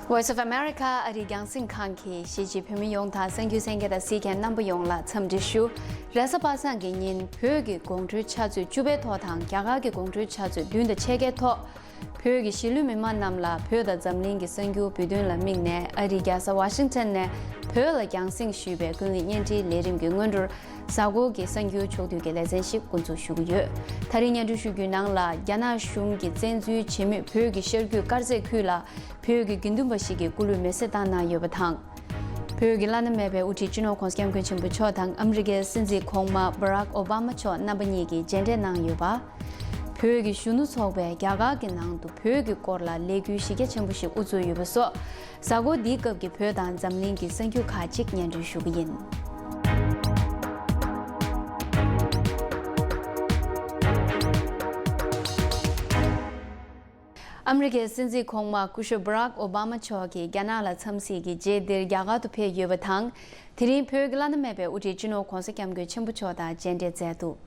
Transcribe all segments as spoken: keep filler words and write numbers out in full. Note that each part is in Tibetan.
Voice of America ཨ་རིའི་རྒྱང་སྲིང་ཁང་གིས་གཞིས་བྱེས་བོད་མི་ཡོངས་དང་གསར་འགྱུར་གསན་མཁན་དང་གཟིགས་མཁན་རྣམ་པ་ཡོངས་ལ་འཚམས་འདྲི་ཞུ། རེས་གཟའ་པ་སངས་ཀྱི་ཉིན་བོད་ཀྱི་དགོང་དྲོའི་ཆུ་ཚོད་བཅུ་པའི་ཐོག་དང་རྒྱ་གར་གྱི་དགོང་དྲོའི་ཆུ་ཚོད་བདུན་དང་ཕྱེད་ཀའི་ཐོག་བོད་ཀྱི་གཞིས་ལུས་མི་མང་རྣམས་ལ་བོད་དང་འཛམ་གླིང་གི་གསར་འགྱུར་བོད་དོན་ལ་དམིགས་ནས་ཨ་རིའི་རྒྱལ་ས་ཝ་ཤིང་ཊོན་ནས་བོད་ལ་རྒྱང་སྲིང་ཞུས་པའི་ཀུན་གླེང་བརྙན་འཕྲིན་ལས་རིམ་གྱི་སྔོན་འགྲོར། གཟའ་འཁོར་གྱི་གསར་འགྱུར་ཕྱོགས་བསྡུས་ཀྱི་ལེ་ཚན་ཞིག་འགོ་འཛུགས་ཞུ་གི་ཡོད། ད་རིང་སྙན་སྒྲོན་ཞུ་རྒྱུའི་ནང་ལ་རྒྱ་ནག་གཞུང་གིས་བཙན་འཛུལ་བྱེད་མུས་བོད་ཀྱི་ཤར་རྒྱུད་དཀར་མཛེས་ཁུལ་ལ་བོད་ཀྱི་དགེ་འདུན་པ་ཞིག་གི་སྐུ་ལུས་མེ་བསྲེགས་བཏང་གནང་ཡོད་པ་དང་། བོད་ཀྱི་བླ་ན་མེད་པའི་དབུ་ཁྲིད་སྤྱི་ནོར་༧གོང་ས་༧སྐྱབས་མགོན་ཆེན་པོ་མཆོག་དང་ཨ་མི་རི་ཀའི་སྲིད་འཛིན་གོང་མ་བྷ་རག་ཨོ་བྷ་མ་མཆོག་རྣམ་པ་གཉིས་ཀྱིས་མཇལ་འཕྲད་གནང་ཡོད་པ། བོད་ཀྱི་གཞོན་ནུ་ཚོགས་པས་རྒྱ་གར་གྱི་ནང་དུ་བོད་ཀྱི་སྐོར་ལ་ལས་འགུལ་གཞི་རྒྱ་ཆེན་པོ་ཞིག་དབུ་འཛུགས་ཡོད་པ་སོགས། གཟའ་འཁོར་འདིའི་སྐབས་ཀྱི་བོད་དང་འཛམ་གླིང་གི་གསར་འགྱུར་ཁག་ཅིག་སྙན་སྒྲོན་ཞུ་གི་ཡིན། ཨ་མི་རི་ཀའི་སྲིད་འཛིན་གོང་མ་སྐུ་ཞབས་བྷ་རག་ཨོ་བྷ་མ་མཆོག་གིས་རྒྱ་ནག་ལ་འཚམས་གཟིགས་ཀྱི་རྗེས་འདིར་རྒྱ་གར་དུ་ཕེབས་ཡོད་པ་དང་། དེ་རིང་བོད་ཀྱི་བླ་ན་མེད་པའི་དབུ་ཁྲིད་སྤྱི་ནོར་༧གོང་ས་༧སྐྱབས་མགོན་ཆེན་པོ་མཆོག་དང་མཇལ་འཕྲད་མཛད་འདུག་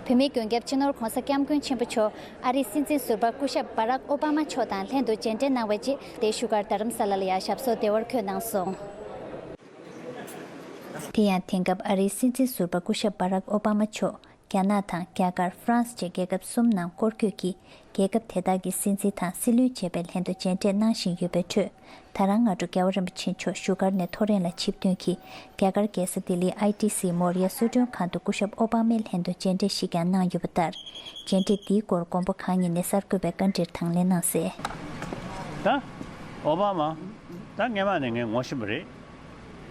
བོད་མིའི་མགོན་སྐྱབས་སྤྱི་ནོར་༧གོང་ས་༧སྐྱབས་མགོན་ཆེན་པོ་མཆོག་ཨ་རིའི་སྲིད་འཛིན་ཟུར་པ་སྐུ་ཞབས་བྷ་རག་ཨོ་བྷ་མ་མཆོག་དང་ལྷན་དུ་མཇལ་འཕྲད་གནང་བའི་རྗེས་དེ་བཞུགས་སྒར་རྡ་རམ་ས་ལ་ལ་ཡང་ཞབས་སོར་བདེ་བར་འཁོད་གནང་སོང་། དེ་ཡང་དེང་སྐབས་ཨ་རིའི་སྲིད་འཛིན་ཟུར་པ་སྐུ་ཞབས་བྷ་རག་ཨོ་བྷ་མ་མཆོག་རྒྱ་ནག་དང་རྒྱ་གར། ཧྥ་རན་སི་བཅས་རྒྱལ་ཁབ་གསུམ་ནང་སྐོར་སྐྱོད་ཀྱིས་རྒྱལ་ཁབ་དེ་དག་གི་སྲིད་འཛིན་དང་སྲིད་བློན་བཅས་པའི་ལྷན་དུ་མཇལ་འཕྲད་གནང་བཞིན་ཡོད་པའི་ཁྲོད། ད་རང་སྔ་དྲོ་རྒྱལ་བ་རིན་པོ་ཆེ་མཆོག་བཞུགས་སྒར་ནས་ཐོ་རེངས་ལ་ཆིབས་ཐོན་གྱིས་རྒྱ་གར་རྒྱལ་ས་ལྡི་ལིའི་ཨའི་ཊི་སི་མོ་རི་ཡ་གསོལ་མགྲོན་ཁང་དུ་སྐུ་ཞབས་ཨོ་བྷ་མའི་ལྷན་དུ་མཇལ་འཕྲད་ཞིག་ཀྱང་གནང་ཡོད་པ་ལྟར། མཇལ་འཕྲད་འདིའི་སྐོར་མགོན་པོ་གང་ཉིད་ནས་གསར་འགོད་པའི་བཀའ་འདྲིར་དང་ལེན་གནང་གསལ། ད་ཨོ་བྷ་མ་ད་སྔས་མ་ནས་ངས་ངོ་ཤེས་པ་རེད།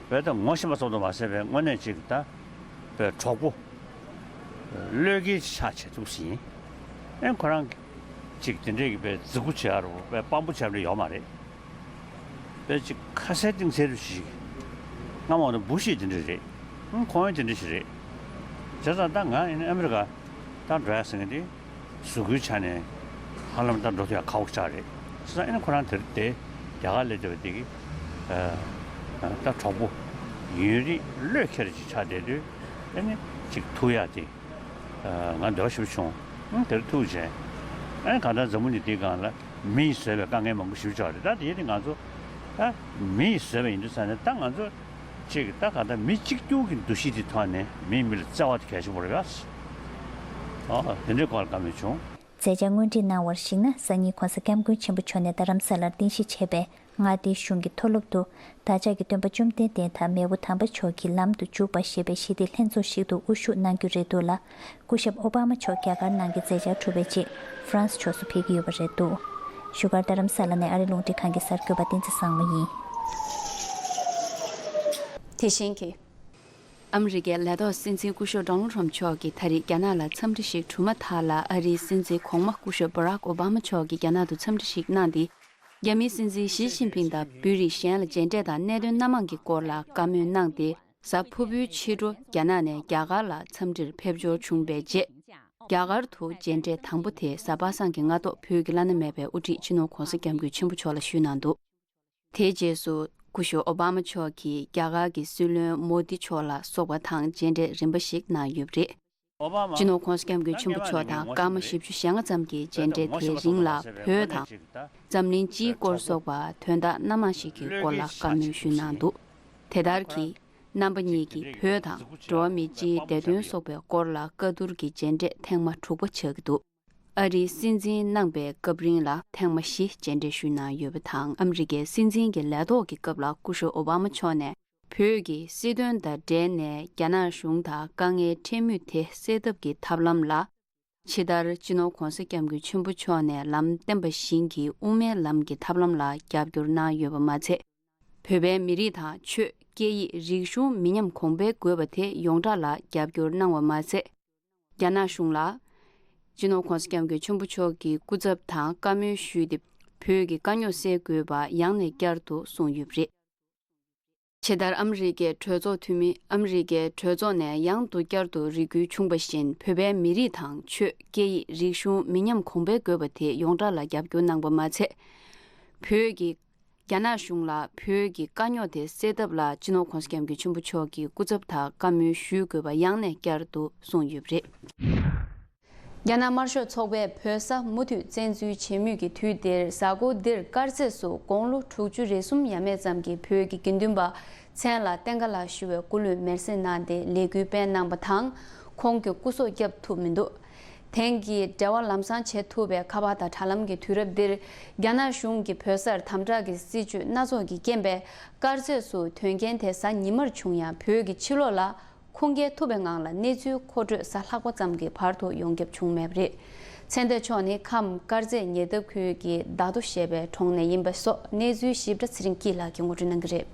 བས་ད་ངོ་ཤེས་པ་ཙམ་དུ་མ་ཟད་པའི་དངོས་གནས་ཅིག་ད་བས་གྲོགས་པོ་བློས་འགེལ་ཆགས་བྱེད་ཐུབ་ཟིན། ཨེ་ཁོ་རང་ཅིག་དེ་འདྲས་ཀྱི་བས་རྫི་གུ་བྱེད་ཡ་རུ་བས་དཔང་པོ་བྱས་པ་ཡོད་མ་རེད། བས་ཅིག་ཁ་གསལ་གཏིང་གསལ་རུ་ཞིག་སྔ་མ་འདི་འབུ་ཤེས་དེ་འདྲས་རེད། ཁོང་ཡང་དེ་འདྲས་ཞིག་རེད། བྱས་ཙང་ད་ང་ཡིན་ན་ཨ་མི་རི་ཀ་ད་འགྲོ་ཡ་ཟེར་མཁན་དེ། གཟུགས་པོའི་ཆ་ནས་ཧ་ལམ་ད་འགྲོ་ཐུབ་ཡ་ཁག་པོ་ཆགས་རེད། བྱས་ཙང་ཨ་ནི་ཁོ་རང་དེར་བསྡད་རྒྱ་གར་སླེབས་བསྡད་པ་དེ་གི་ད་གྲོགས་པོ་ཡུན་རིང་བློས་འཁེལ་ཅིག་ཆགས་བསྡད་དུས་ཨ་ནི་ཅིག་ཐུག་ཡ་དེ་ང་འདོད་པ་ཞེ་པོ་བྱུང་། ཨ་དེར་ཐུག་བྱས་ཨ་ནི་གང་ལྟར་འཛམ་བུ་གླིང་འདིའི་སྒང་ལ་མིས་བཟོས་པའི་དཀའ་ངལ་མང་པོ་ཞེ་པོ་ཆགས་རེད། ད་དེ་ནི་ང་ཚོ་ད་མིས་བཟོས་པ་ཡིན་དུས་ཙང་ནས་ད་ང་ཚོ། གཅིག་ད་ག་ད་མི་གཅིག་གྱུར་གྱི་འདུ་ཤེས་དེ་ཐོག་ནས་མིས་མི་ལ་བརྩེ་བ་དེ་གལ་ཆེན་པོ་རེད་པ། ཨོ་དེ་འདྲའི་སྐོར་ལ་བཀའ་མོལ་བྱུང་། མཛད་འཆར་སྔོན་སྒྲིག་གནང་བར་གཞིགས་ན་སང་ཉིན་༧གོང་ས་༧སྐྱབས་མགོན་ཆེན་པོ་མཆོག་ནས་རྡ་རམ་ས་ལར་རྟེན་གཞི་བྱས་པའི་མངའ་སྡེའི་གཞུང་གི་མཐོ་སློབ་ཏུ་བདག་ཅག་གི་སྟོན་པ་བཅོམ་ལྡན་འདས་དང་མེས་པོ་དམ་པ་མཆོག་གི་ལམ་དུ་འཇུག་པ་ཞེས་པའི་ཞི་བདེའི་ལྷན་ཚོགས་ཤིག་ཏུ་དབུ་བཞུགས་གནང་རྒྱུ་རེད་འདུག་ལ། སྐུ་ཞབས་ཨོ་བྷ་མ་མཆོག་རྒྱ་གར་ནང་གི་མཛད་འཆར་གྲུབ་པའི་རྗེས་ཧྥ་རན་སི་ཕྱོགས་སུ་ཕེབས་ཀྱི་ཡོད་པ་རེད་འདུག་བཞུགས་སྒར་རྡ་རམ་ས་ལ་ནས་ཨ་རི་རླུང་འཕྲིན་ཁང་གི་གསར་འགོད་པ་བསྟན་འཛིན་བཟང་མོ་ཡིན། དེ་བཞིན་གྱི། ཨ་མི་རི་ཀའི་ལས་ཐོག་སྲིད་འཛིན་སྐུ་ཞབས་ཌོ་ནལ་ཊམ་མཆོག་གིས་ད་རེས་རྒྱ་ནག་ལ་འཚམས་འདྲི་ཞིག་གྲུབ་མ་ཐག་ལ་ཨ་རིའི་སྲིད་འཛིན་གོང་མ་སྐུ་ཞབས་བྷ་རག་ཨོ་བྷ་མ་མཆོག་གིས་རྒྱ་ནག་ཏུ་འཚམས་འདྲི་ཞིག་གནང་སྟེ། རྒྱ་མིའི་སྲིད་འཛིན་ཞི་ཅིན་ཕིང་དང་བོད་རིགས་གཞན་ལ་མཇལ་འཕྲད་དང་གནད་དོན་སྣ་མང་གི་སྐོར་ལ་བཀའ་མོལ་གནང་སྟེ། གཟའ་ཕུར་བུའི་ཕྱི་དྲོ་རྒྱ་ནག་ནས་རྒྱ་གར་ལ་འཚམས་འདྲིར་ཕེབས་འབྱོར་བྱུང་བའི་རྗེས། རྒྱ་གར་དུ་མཇལ་འཕྲད་དང་པོ་དེ་གཟའ་པ་སངས་ཀྱི་སྔ་ཐོག་བོད་ཀྱི་བླ་ན་མེད་པའི་དབུ་ཁྲིད་སྤྱི་ནོར་༧གོང་ས་༧སྐྱབས་མགོན་ཆེན་པོ་མཆོག་ལ་ཞུས་གནང་འདུག་དེའི་རྗེས་སུ་སྐུ་ཞབས་ཨོ་བྷ་མ་མཆོག་གིས་རྒྱ་གར་གྱི་སྲིད་བློན་མོ་དི་མཆོག་ལ་སོགས་པ་དང་མཇལ་འཕྲད་རིམ་པ་ཞིག་གནང་ཡོད་པ་རེད། སྤྱི་ནོར་༧གོང་ས་༧སྐྱབས་མགོན་ཆེན་པོ་མཆོག་དང་སྐར་མ་བཞི་བཅུ་ཞེ་ལྔ་ཙམ་གྱི་མཇལ་འཕྲད་དེའི་རིང་ལ་བོད་དང་། འཛམ་གླིང་སྤྱིའི་སྐོར་སོགས་པ་དོན་དག་སྣ་མང་ཞིག་གི་སྐོར་ལ་བཀའ་མོལ་ཞུས་གནང་འདུག་དེ་ལྟར་གྱིས་རྣམ་པ་གཉིས་ཀྱིས་བོད་དང་འགྲོ་བ་མི་སྤྱིའི་བདེ་དོན་སོགས་པའི་སྐོར་ལ་བཀའ་བསྡུར་གྱི་མཇལ་འཕྲད་ཐེངས་མ་དྲུག་པ་ཆགས་ཀྱི་འདུག་ཨ་རིའི་སྲིད་འཛིན་གནང་པའི་སྐབས་རིང་ལ་ཐེངས་མ་བཞི་མཇལ་འཕྲད་ཞུས་གནང་ཡོད་པ་དང་། ཨ་མི་རི་ཀའི་སྲིད་འཛིན་གྱི་ལས་ཐོག་གི་སྐབས་ལ་སྐུ་ཞབས་ཨོ་བྷ་མ་མཆོག་ནས་བོད་ཀྱི་སྲིད་དོན་དང་འབྲེལ་ནས་རྒྱ་ནག་གཞུང་དང་དཀའ་ངལ་འཕྲད་མུས་དེ་སེལ་ཐབས་ཀྱི་ཐབས་ལམ་ལ། ཕྱི་ཟླར་སྤྱི་ནོར་༧གོང་ས་༧སྐྱབས་མགོན་ཆེན་པོ་མཆོག་ནས་ལམ་བསྟན་པ་བཞིན་གྱི་དབུ་མའི་ལམ་གྱི་ཐབས་ལམ་ལ་རྒྱབ་སྐྱོར་གནང་ཡོད་པ་མ་ཚད། བོད་པའི་མི་རིགས་དང་ཆོས་སྐད་ཡིག་རིག་གཞུང་མི་ཉམས་གོང་འཕེལ་དགོས་པ་དེ་ཡོངས་གྲགས་ལ་རྒྱབ་སྐྱོར་གནང་བ་མ་ཚད། རྒྱ་ནག་གཞུང་ལ། སྤྱི་ནོར་༧གོང་ས་༧སྐྱབས་མགོན་ཆེན་པོ་མཆོག་གི་སྐུ་ཚབ་དང་བཀའ་མོལ་ཞུས་ཏེ། བོད་ཀྱི་དཀའ་རྙོག་སེལ་དགོས་པ་ཡང་ནས་བསྐྱར་དུ་གསུངས་ཡོད་པ་རེད། ཕྱི་ཟླར་ཨ་མི་རི་ཀའི་གྲོས་ཚོགས་འཐུས་མི། ཨ་མི་རི་ཀའི་གྲོས་ཚོགས་ནས་ཡང་དུ་བསྐྱར་དུ་རེ་སྐུལ་བྱུང་བ་བཞིན། བོད་པའི་མི་རིགས་དང་ཆོས་སྐད་ཡིག་རིག་གཞུང་མི་ཉམས་གོང་འཕེལ་དགོས་པ་དེ་ཡོངས་གྲགས་ལ་རྒྱབ་སྐྱོར་གནང་བ་མ་ཚད། བོད་ཀྱི། རྒྱ་ནག་གཞུང་ལ་བོད་ཀྱི་དཀའ་རྙོག་དེ་སེལ་ཐབས་ལ་སྤྱི་ནོར་༧གོང་ས་༧སྐྱབས་མགོན་ཆེན་པོ་མཆོག་གི་སྐུ་ཚབ་དང་བཀའ་མོལ་ཞུ་དགོས་པ་ཡང་ནས་བསྐྱར་དུ་གསུངས་ཡོད་པ་རེད། རྒྱ་ནག་དམར་ཤོག་ཚོགས་པས་བོད་ས་མུ་མཐུད་བཙན་འཛུལ་བྱེད་མུས་ཀྱི་དུས་འདིར། གཟའ་འཁོར་འདིར་དཀར་མཛེས་སུ་དགུང་ལོ་དྲུག་ཅུ་རེ་གསུམ་ཡས་མས་ཙམ་གྱི་བོད་ཀྱི་དགེ་འདུན་པ་མཚན་ལ་བསྟན་དགའ་ལགས་ཞུ་བའི་སྐུ་ལུས་མེར་སྲེག་གནང་སྟེ་ལས་འགུལ་སྤེལ་གནང་བ་དང་། ཁོང་གི་སྐུ་སྲོག་བསྐྱབ་ཐུབ་མི་འདུག་དེང་གི་འབྲེལ་བ་ལམ་སང་བྱེད་ཐུབ་པའི་ཁ་པར་དང་དྲ་ལམ་གྱི་དུས་རབས་འདིར། རྒྱ་ནག་གཞུང་གིས་བོད་སར་དམ་དྲག་གི་སྲིད་བྱུས་སྣ་ཚོགས་ཀྱི་རྐྱེན་པས། དཀར་མཛེས་སུ་དོན་རྐྱེན་དེ་གཟའ་ཉི་མར་བྱུང་ཡང་། བོད་ཀྱི་ཕྱི་ལོགས་ལ་ཁུངས་སྐྱེལ་ཐུབ་པའི་ངང་ལ་གནས་ཚུལ་མཁོ་སྤྲོད་གཟའ་ལྷག་པ་ཙམ་གྱི་བར་དུ་ཡོངས་ཁྱབ་བྱུང་མེད་པ་རེད། ཚེ་བརྟན་མཆོག་ནི་ཁམས་དཀར་མཛེས་ཉེ་འདབས་ཁུལ་གྱི་རྡ་རྡོ་ཞེས་པའི་གྲོང་ནས་ཡིན་པ་སོགས། གནས་ཚུལ་ཞིབ་ཕྲ་ཚེ་རིང་སྐྱིད་ལགས་ཀྱིས་ངོ་སྤྲོད་གནང་གི་རེད།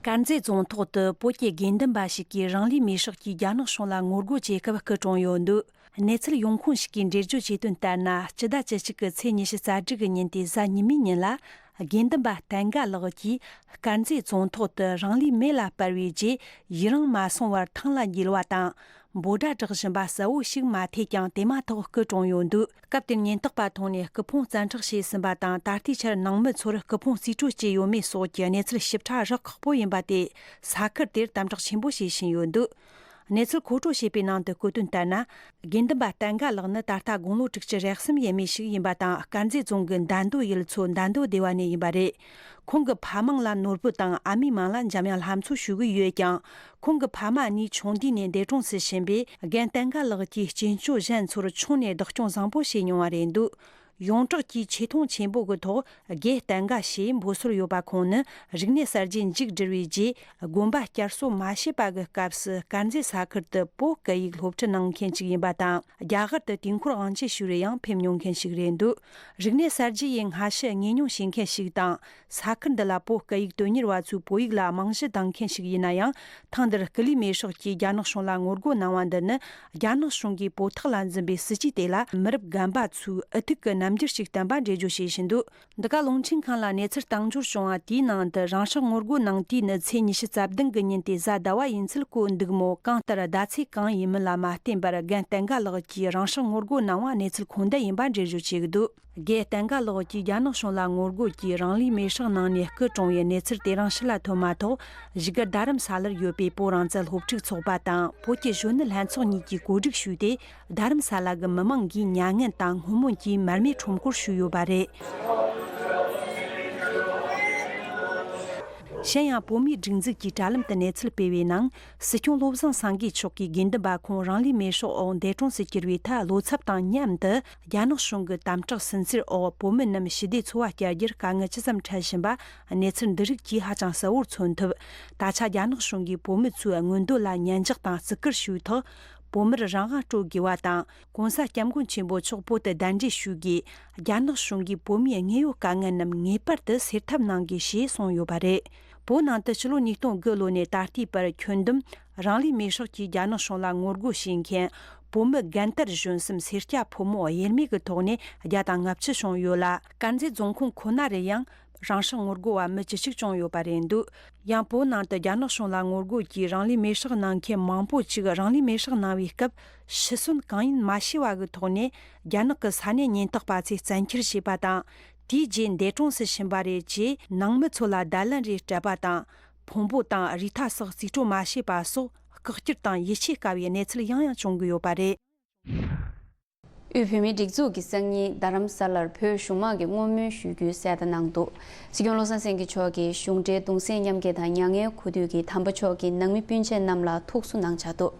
དཀར་མཛེས་རྫོང་ཐོག་ཏུ་བོད་ཀྱི་དགེ་འདུན་པ་ཞིག་གིས་རང་ལུས་མེར་སྲེག་གིས་རྒྱ་ནག་གཞུང་ལ་ངོ་རྒོལ་བྱེད་སྐབས་སྐུ་གྲོངས་ཡོད་འདུག་གནས་ཚུལ་ཡོང་ཁུངས་ཤིག་གིས་འགྲེལ་བརྗོད་བྱས་དོན་ལྟར་ན། སྤྱི་ཟླ་བཅུ་གཅིག་གི་ཚེས་ཉི་ཤུ་རྩ་དྲུག་གི་ཉིན་ཏེ་གཟའ་ཉི་མའི་ཉིན་ལ། དགེ་འདུན་པ་བསྟན་དགའ་ལགས་ཀྱིས་དཀར་མཛེས་རྫོང་ཐོག་ཏུ་རང་ལུས་མེ་ལ་སྤར་བའི་རྗེས། ཡུན་རིང་མ་སོང་བར་ཐང་ལ་འགྱེལ་བ་དང་། འབོད་སྒྲ་གྲགས་བཞིན་པ་གསལ་བོ་ཞིག་མ་ཐོས་ཀྱང་། དེ་མ་ཐག་སྐུ་གྲོངས་ཡོད་འདུག་སྐབས་དེར་ཉེན་རྟོག་པ་མཐོང་ནས་སྐུ་ཕུང་བཙན་འཕྲོག་བྱས་ཟིན་པ་དང་། ད་ལྟའི་ཆར་ནང་མི་ཚོར་སྐུ་ཕུང་རྩིས་སྤྲོད་བྱས་ཡོད་མེད་སོགས་ཀྱི་གནས་ཚུལ་ཞིབ་ཕྲ་རག་ཁག་པོ་ཡིན་པ་དེ་ས་ཁུལ་དེར་དམ་དྲག་ཆེན་པོ་བྱེད་བཞིན་ཡོད་འདུག་གནས་ཚུལ་མཁོ་སྤྲོད་བྱས་པའི་ནང་དུ་བཀོད་དོན་ལྟར་ན། དགེ་འདུན་པ་བསྟན་དགའ་ལགས་ནི་ད་ལྟ་དགུང་ལོ་དྲུག་ཅུ་རེ་གསུམ་ཡས་མས་ཤིག་ཡིན་པ་དང་། དཀར་མཛེས་རྫོང་གི་འདན་རྡོ་ཡུལ་ཚོ་འདན་རྡོ་སྡེ་བ་ནས་ཡིན་པ་རེད། ཁོང་གི་ཕ་མིང་ལ་ནོར་བུ་དང་། ཨ་མའི་མིང་ལ་འཇམ་དབྱངས་ལྷ་མཚོ་ཞུ་གི་ཡོད་ཀྱང་། ཁོང་གི་ཕ་མ་གཉིས་ཆུང་དུས་ནས་འདས་གྲོངས་སུ་ཕྱིན་པས། རྒན་བསྟན་དགའ་ལགས་ཀྱིས་གཅེན་གཅུང་གཞན་ཚོར་ཆུང་ནས་བདག་སྐྱོང་བཟང་པོ་བྱས་མྱོང་བ་རེད་འདུག་ཡོངས་གྲགས་ཀྱིས་ཆེ་མཐོང་ཆེན་པོ་གི་ཐོག་རྒན་བསྟན་དགའ་ཞེས་འབོད་སྲོལ་ཡོད་པ། ཁོང་ནི་རིག་གནས་གསར་བརྗེ་མཇུག་བསྒྲིལ་བའི་རྗེས། དགོན་པ་བསྐྱར་གསོ་མ་བྱས་པ་གི་སྐབས་སུ། དཀར་མཛེས་ས་ཁུལ་དུ་བོད་སྐད་ཡིག་སློབ་ཁྲིད་གནང་མཁན་ཞིག་ཡིན་པ་དང་། རྒྱ་གར་དུ་དུས་འཁོར་དབང་ཆེན་ཞུ་རུ་ཡང་ཕེབས་མྱོང་མཁན་ཞིག་རེད་འདུག་རིག་གནས་གསར་བརྗེ་ཡི་སྔ་ཕྱི་ངོས་མྱོང་བྱེད་མཁན་ཞིག་དང་། ས་ཁུལ་འདི་ལ་བོད་སྐད་ཡིག་དོན་གཉེར་བ་ཚོས་བོད་ཡིག་ལ་རྨང་གཞི་བཏིང་མཁན་ཞིག་ཡིན་ན་ཡང་། ཐེངས་འདིར་སྐུ་ལུས་མེར་སྲེག་གིས་རྒྱ་ནག་གཞུང་ལ་ངོ་རྒོལ་གནང་བ་འདི་ནི། རྒྱ་ནག་གཞུང་གིས་བོད་ཐོག་ལ་འཛིན་པའི་སྲིད་ཇུས་དེ་ལ་མི་རབས་རྒན་པ་ཚོས་ཨུ་ཐུག་གི་རྣམ་འགྱུར་ཞིག་བསྟན་པ་འགྲེལ་བརྗོད་བྱེད་བཞིན་འདུག་འདི་ག་རླུང་འཕྲིན་ཁང་ལ་གནས་ཚུལ་བཏང་འབྱོར་བྱུང་བ་དེའི་ནང་དུ། རང་སྲེག་ངོ་རྒོལ་གནང་དུས་ནི་ཚེས་ཉི་ཤུ་རྩ་བདུན་གི་ཉིན་ཏེ་གཟའ་ཟླ་བ་ཡིན་ཚུལ་བཀོད་འདུག་མོད། གང་ལྟར་ཟླ་ཚེས་གང་ཡིན་མིན་ལ་མ་བརྟེན་པར། རྒན་བསྟན་དགའ་ལགས་ཀྱིས་རང་སྲེག་ངོ་རྒོལ་གནང་བ་གནས་ཚུལ་ཁུངས་ལྡན་ཡིན་པ་འགྲེལ་བརྗོད་བྱེད་ཀྱི་འདུག་རྒན་བསྟན་དགའ་ལགས་ཀྱིས་རྒྱ་ནག་གཞུང་ལ་ངོ་རྒོལ་གྱིས་རང་ལུས་མེར་སྲེག་གནང་ནས་སྐུ་གྲོངས་པའི་གནས་ཚུལ་དེ་རིང་ཕྱི་ལ་ཐོན་མ་ཐག་བཞུགས་སྒར་རྡ་རམ་ས་ལར་ཡོད་པའི་བོད་རང་བཙན་སློབ་ཕྲུག་ཚོགས་པ་དང་བོད་ཀྱི་གཞོན་ནུ་ལྷན་ཚོགས་གཉིས་ཀྱིས་གོ་སྒྲིག་ཞུས་ཏེ། རྡ་རམ་ས་ལ་གི་མི་མང་གིས་མྱ་ངན་དང་སྔོན་སྨོན་གྱིས་མར་མེ་ཁྲོམ་སྐོར་ཞུས་ཡོད་པ་རེད། གཞན་ཡང་། བོད་མིའི་སྒྲིག་འཛུགས་ཀྱི་དྲ་ལམ་དུ་གནས་ཚུལ་སྤེལ་བའི་ནང་། སྲིད་སྐྱོང་བློ་བཟང་སེང་གེ་མཆོག་གིས་དགེ་འདུན་པ་ཁོང་རང་ལུས་མེར་སྲེག་འོག་འདས་གྲོངས་སུ་གྱུར་བའི་ཐད། བློ་འཚབ་དང་མཉམ་དུ། རྒྱ་ནག་གཞུང་གི་དམ་དྲག་སུན་གཙེར་འོག་བོད་མི་རྣམས་ཞི་བདེའི་འཚོ་བ་སྐྱེལ་རྒྱུར་དཀའ་ངལ་ཇི་ཙམ་འཕྲད་བཞིན་པ། གནས་ཚུལ་འདི་རིགས་ཀྱིས་ཧ་ཅང་གསལ་བོར་མཚོན་ཐུབ། ད་ཆ་རྒྱ་ནག་གཞུང་གིས་བོད་མི་ཚོའི་མངོན་འདོད་ལ་ཉན་འཇོག་དང་བརྩི་བཀུར་ཞུས་ཐོག་བོད་མིར་རང་དབང་སྤྲོད་དགོས་པ་དང་། གོང་ས་སྐྱབས་མགོན་ཆེན་པོ་མཆོག་བོད་དུ་གདན་འདྲེན་ཞུས་དགོས། རྒྱ་ནག་གཞུང་གིས་བོད་མིའི་དངོས་ཡོད་དཀའ་ངལ་རྣམས་ངེས་པར་དུ་སེལ་ཐབས་གནང་དགོས་ཞེས་གསུངས་ཡོད་པ་རེད། བོད་ནང་དུ་ཕྱི་ལོ་ཉིས་སྟོང་དགུ་ལོ་ནས་ད་ལྟའི་བར་ཁྱོན་བསྡོམས་རང་ལུས་མེར་སྲེག་གིས་རྒྱ་ནག་གཞུང་ལ་ངོ་རྒོལ་བྱེད་མཁན་བོད་མི་རྒན་དར་གཞོན་གསུམ་སེར་སྐྱ་ཕོ་མོ་དབྱེར་མེད་ཀྱི་ཐོག་ནས་བརྒྱ་དང་ལྔ་བཅུ་བྱུང་ཡོད་ལ། དཀར་མཛེས་རྫོང་ཁོངས་ཁོ་ན་རུ་ཡང་རང་སྲེག་ངོ་རྒོལ་བ་མི་བཅུ་གཅིག་བྱུང་ཡོད་པ་རེད་འདུག་ཡང་བོད་ནང་དུ་རྒྱ་ནག་གཞུང་ལ་ངོ་རྒོལ་གྱིས་རང་ལུས་མེར་སྲེག་གནང་མཁན་མང་པོ་ཅིག་རང་ལུས་མེར་སྲེག་གནང་བའི་སྐབས་ཤི་གསོན་གང་ཡིན་མ་ཤེས་པ་གི་ཐོག་ནས་རྒྱ་ནག་གི་ས་གནས་ཉེན་རྟོག་པ་ཚོས་བཙན་འཁྱེར་བྱས་པ་དང་། དེའི་རྗེས་འདས་གྲོངས་སུ་ཕྱིན་པ་རེད་ཅེས་ནང་མི་ཚོ་ལ་བརྡ་ལན་རེ་སྤྲད་པ་དང་། ཕུང་པོ་དང་རུས་ཐག་སོགས་རྩིས་སྤྲོད་མ་བྱས་པ་སོགས་བཀག་སྐྱིལ་དང་ཡིད་ཆེས་དཀའ་བའི་གནས་ཚུལ་ཡང་ཡང་བྱུང་གི་ཡོད་པ་རེད། དབུས་བོད་མིའི་སྒྲིག་འཛུགས་ཀྱི་སང་ཉིན་རྡ་རམ་ས་ལར་བོད་གཞུང་དམངས་ཀྱི་བསྔོ་སྨོན་ཞུ་རྒྱུའི་གསལ་བརྡ་གནང་འདུག་སྲིད་སྐྱོང་བློ་བཟང་སེང་གེ་མཆོག་གིས་གཞུང་འབྲེལ་གདུང་སེམས་མཉམ་སྐྱེད་དང་མྱ་ངན་གུས་འདུད་ཀྱིས་དམ་པ་མཆོག་གི་ནང་མི་སྤུན་མཆེད་རྣམས་ལ་ཐུགས་གསོ་གནང་འཆར་འདུག་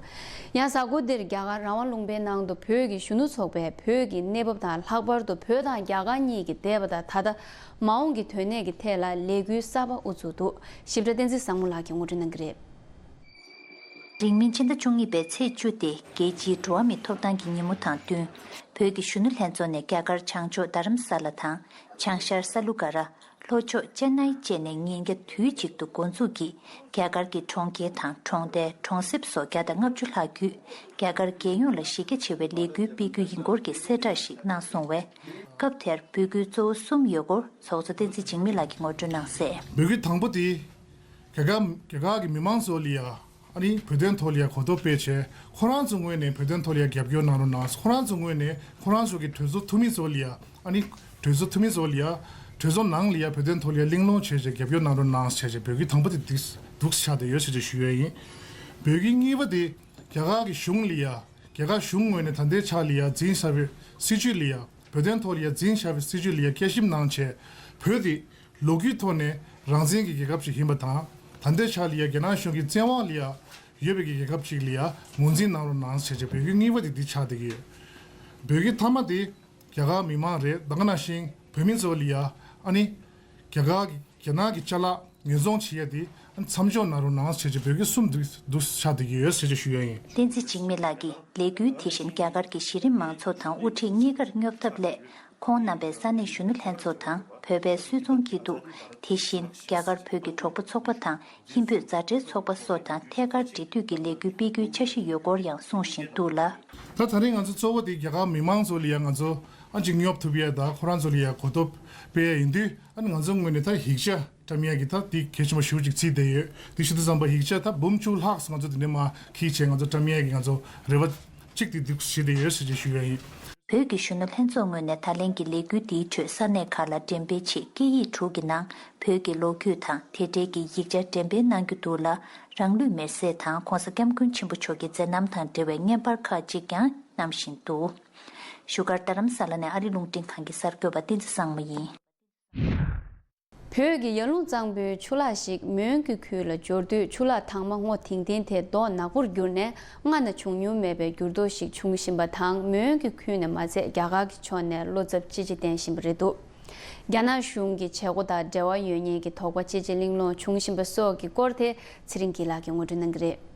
ཡང་གཟའ་འཁོར་འདིར་རྒྱ་གར་རང་དབང་ལུང་པའི་ནང་དུ་བོད་ཀྱི་གཞོན་ནུ་ཚོགས་པས་བོད་ཀྱི་གནས་བབ་དང་ལྷག་པར་དུ་བོད་དང་རྒྱ་གར་གཉིས་ཀྱི་འདས་པ་དང་ད་ལྟ་མ་འོངས་ཀྱི་དོན་གནད་ཀྱི་ཐད་ལ་ལས་འགུལ་གསར་པ་དབུ་བཙུགས་འདུག་ཞིབ་ཕྲ་བསྟན་འཛིན་བཟང་མོ་ལགས་ཀྱིས་ངོ་སྤྲོད་གནང་གི་རེད། རིང་མིན་ཕྱི་ཟླ་བཅུ་གཉིས་པའི་ཚེས་བཅུ་སྟེ་རྒྱལ་སྤྱིའི་འགྲོ་བ་མིའི་ཐོབ་ཐང་གི་ཉིན་མོ་དང་བསྟུན། བོད་ཀྱི་གཞོན་ནུ་ལྷན་ཚོགས་ནས་རྒྱ་གར་བྱང་ཕྱོགས་རྡ་རམ་ས་ལ་དང་བྱང་ཤར་ས་ལུ་ག་ར། ལྷོ་ཕྱོགས་ཅེན་ནའི་བཅས་ནས་ཉིན་བརྒྱ་དུས་གཅིག་ཏུ་འགོ་འཛུགས་ཀྱིས་རྒྱ་གར་གྱི་གྲོང་ཁྱེར་དང་གྲོང་རྡལ་གྲོང་གསེབ་སོགས་བརྒྱ་དང་ལྔ་བཅུ་ལྷག་བརྒྱུད་རྒྱ་གར་རྒྱལ་ཡོངས་ལ་གཞི་རྒྱ་ཆེ་བའི་ལས་འགུལ་སྤེལ་རྒྱུ་ཡིན་སྐོར་གྱི་གསལ་བསྒྲགས་ཤིག་གནང་སོང་བས། སྐབས་དེར་འབོད་སྐུལ་གཙོ་བོ་གསུམ་ཡོད་སྐོར་ཚོགས་གཙོ་བསྟན་འཛིན་འཇིགས་མེད་ལགས་ཀྱིས་ངོ་སྤྲོད་གནང་གསལ། འབོད་སྐུལ་དང་པོ་དེ། རྒྱ་གར་རྒྱ་གར་གྱི་མི་མང་ཚོ་ལ་ཡ། ཨ་ནི་བོད་དོན་ཐོག་ལ་ཡ་གོ་རྟོགས་སྤེལ་བྱས། ཁོ་རང་ཚོ་ངོས་ནས་བོད་དོན་ཐོག་ལ་ཡ་རྒྱབ་སྐྱོར་གནང་རོགས་གནང་། ཁོ་རང་ཚོ་ངོས་ནས་ཁོ་རང་ཚོ་གི་གྲོས་ཚོགས་འཐུས་མི་ཚོ་ལ་ཡ། ཨ་ནི་གྲོས་ཚོགས་འཐུས་མི་ཚོ་ལ་ཡ། གྲོས་ཚོགས་ནང་ལ་ཡ་བོད་དོན་ཐོག་ལ་ཡ་གླེང་སློང་བྱས་བྱས་རྒྱབ་སྐྱོར་གནང་རོགས་གནང་བྱས་བྱས། འབོད་སྐུལ་དང་པོ་དེ་འདུག་འདུག་ཆགས་བསྡད་ཡོད་ཟེར་བྱས་ཞུ་ཡས་ཡིན། འབོད་སྐུལ་གཉིས་པ་དེ་རྒྱ་གར་གྱི་གཞུང་ལ་ཡ། རྒྱ་གར་གཞུང་ངོས་ནས་ད་ལྟའི་ཆ་ལ་ཡ་འཛིན་བཞག་པའི་སྲིད་བྱུས་ལ་ཡ། བོད་དོན་ཐོག་ལ་ཡ་འཛིན་བཞག་པའི་སྲིད་བྱུས་ལ་ཡ་བསྐྱར་ཞིབ་གནང་བྱས། བོད་དེ་ལོ་རྒྱུས་ཐོག་ནས་རང་བཙན་གྱི་རྒྱལ་ཁབ་ཅིག་ཡིན་པ་དང་། ད་ལྟའི་ཆ་ལ་ཡ་རྒྱ་ནག་གཞུང་གི་བཙན་དབང་ལ་ཡ་ཡོད་པའི་གི་རྒྱལ་ཁབ་ཅིག་ལ་ཡ་ངོས་འཛིན་གནང་རོགས་གནང་ཟེར་བྱས་འབོད་སྐུལ་གཉིས་པ་དེ་འདི་ཆགས་བསྡད་ཀྱི་ཡོད། འབོད་སྐུལ་མཐའ་མ་དེ་རྒྱ་གར་མི་མང་རེད། ད་ག་ནང་བཞིན་བོད་མི་ཚོ་ལ་ཡ་ཨ་ནི་རྒྱ་གར་གྱི་རྒྱ་ནག་གི་ཅ་ལག་ཉོ་ཚོང་བྱེད་ཡ་དེ་མཚམས་འཇོག་གནང་རོགས་གནང་ཟེར་གྱི་འབོད་སྐུལ་གསུམ་འདུག་འདུག་ཆགས་བསྡད་ཀྱི་ཡོད་ཟེར་གྱི་ཞུ་ཡ་ཡིན། བསྟན་འཛིན་འཇིགས་མེད་ལགས་ཀྱིས་ལས་འགུལ་དེ་བཞིན་རྒྱ་གར་གྱི་གཞི་རིམ་མང་ཚོགས་དང་དབུ་ཁྲིད་གཉིས་ཀར་སྙོབ་ཐབས་སླད། ཁོང་རྣམ་པས་ས་གནས་གཞོན་ནུ་ལྷན་ཚོགས་དང་བོད་པའི་སུད་ཚོང་སྐྱིད་སྡུག་དེ་བཞིན་རྒྱ་གར་བོད་ཀྱི་གྲོགས་པོ་ཚོགས་པ་དང་ཧིན་བོད་མཛའ་འབྲེལ་ཚོགས་པ་སོགས་དང་ཐད་ཀར་འབྲེལ་མཐུད་ཀྱི་ལས་འགུལ་སྤེལ་རྒྱུའི་འཆར་གཞི་ཡོད་སྐོར་ཡང་གསུང་བཞིན་འདུག་ལ། ད་ད་རིང་ང་ཚོ་གཙོ་བོ་དེ་རྒྱ་གར་མི་མང་ཚོ་ལ་ཡང་ང་ཚོ་ཨ་ཅིག་སྙོབ་ཐུབ་ཡ་དང་ཁོ་རང་ཚོ་ལ་ཡང་གོ་རྟོགས་སྤེལ་ཡ་ཡིན་དུས། ཨ་ནི་ང་ཚོ་ངོས་ནས་ད་ཡིག་ཆ་བཀྲམ་ཡ་གི་ད་དེ་གལ་ཆེན་པོ་ཞེ་པོ་ཅིག་བརྩིས་བསྡད་ཡོད། དེ་ཞུ་དུས་ཙམ་པ་ཡིག་ཆ་ད་འབུམ་བཅུ་ལྷག་ང་ཚོ་དེ་འདྲ་མ་འཁྱེར་བྱས་ང་ཚོ་བཀྲམ་ཡ་གི་ང་ཚོ་རེ་བ་གཅིག་དེ་འདུག་བྱེད་བསྡད་ཡོད་ཟེར་ཅིག་ཞུ་ཡ་ཡིན། བོད་ཀྱི་གཞོན་ནུ་ལྷན་ཚོགས་ངོས་ནས་ད་ལན་གྱི་ལས་འགུལ་འདིའི་ཁྲོད་ས་གནས་ཁག་ལ་འགྲེམས་སྤེལ་ཆེད་སྐད་ཡིག་དྲུག་གི་ནང་བོད་ཀྱི་ལོ་རྒྱུས་དང་དེ་འབྲེལ་གྱི་ཡིག་ཆ་འགྲེམས་སྤེལ་གནང་རྒྱུ་འདུག་ལ། རང་ལུས་མེར་སྲེག་དང་༧གོང་ས་༧སྐྱབས་མགོན་ཆེན་པོ་མཆོག་གི་མཛད་རྣམ་དང་འབྲེལ་བའི་བརྙན་པར་ཁག་ཅིག་ཀྱང་བསྣམས་བཞིན་འདུག་བཞུགས་སྒར་རྡ་རམ་ས་ལ་ནས་ཨ་རི་རླུང་འཕྲིན་ཁང་གི་གསར་འགོད་པ་བསྟན་འཛིན་བཟང་མོ་ཡིན། བོད་ཀྱི་ཡར་ཀླུང་གཙང་པོའི་ཆུ་ལག་ཞིག་མོན་གྱི་ཁུལ་ལ་འབྱོར་དུས་ཆུ་ལག་དྭངས་མ་སྔོ་ཐིང་ཐིང་དེ་མདོག་ནག་པོར་གྱུར་ནས་སྔ་ན་བྱུང་མྱོང་མེད་པའི་འགྱུར་ལྡོག་ཞིག་འབྱུང་བཞིན་པ་དང་། མོན་གྱི་ཁུལ་ནས་མ་ཚད་རྒྱ་གར་གྱི་ཕྱོགས་ནས་བློ་འཚབ་ཅི་ཆེ་བསྟན་བཞིན་པ་རེད་འདུག་རྒྱ་ནག་གཞུང་གི་བྱེད་སྒོ་དང་འབྲེལ་བ་ཡོད་མཁན་གྱི་དོགས་པ་ཅི་ཆེ་གླེང་སློང་བྱུང་བཞིན་པ་སོགས་ཀྱི་སྐོར་དེ་ཚེ་རིང་སྐྱིད་ལགས་ཀྱིས་ངོ་སྤྲོད་གནང་གི་རེད།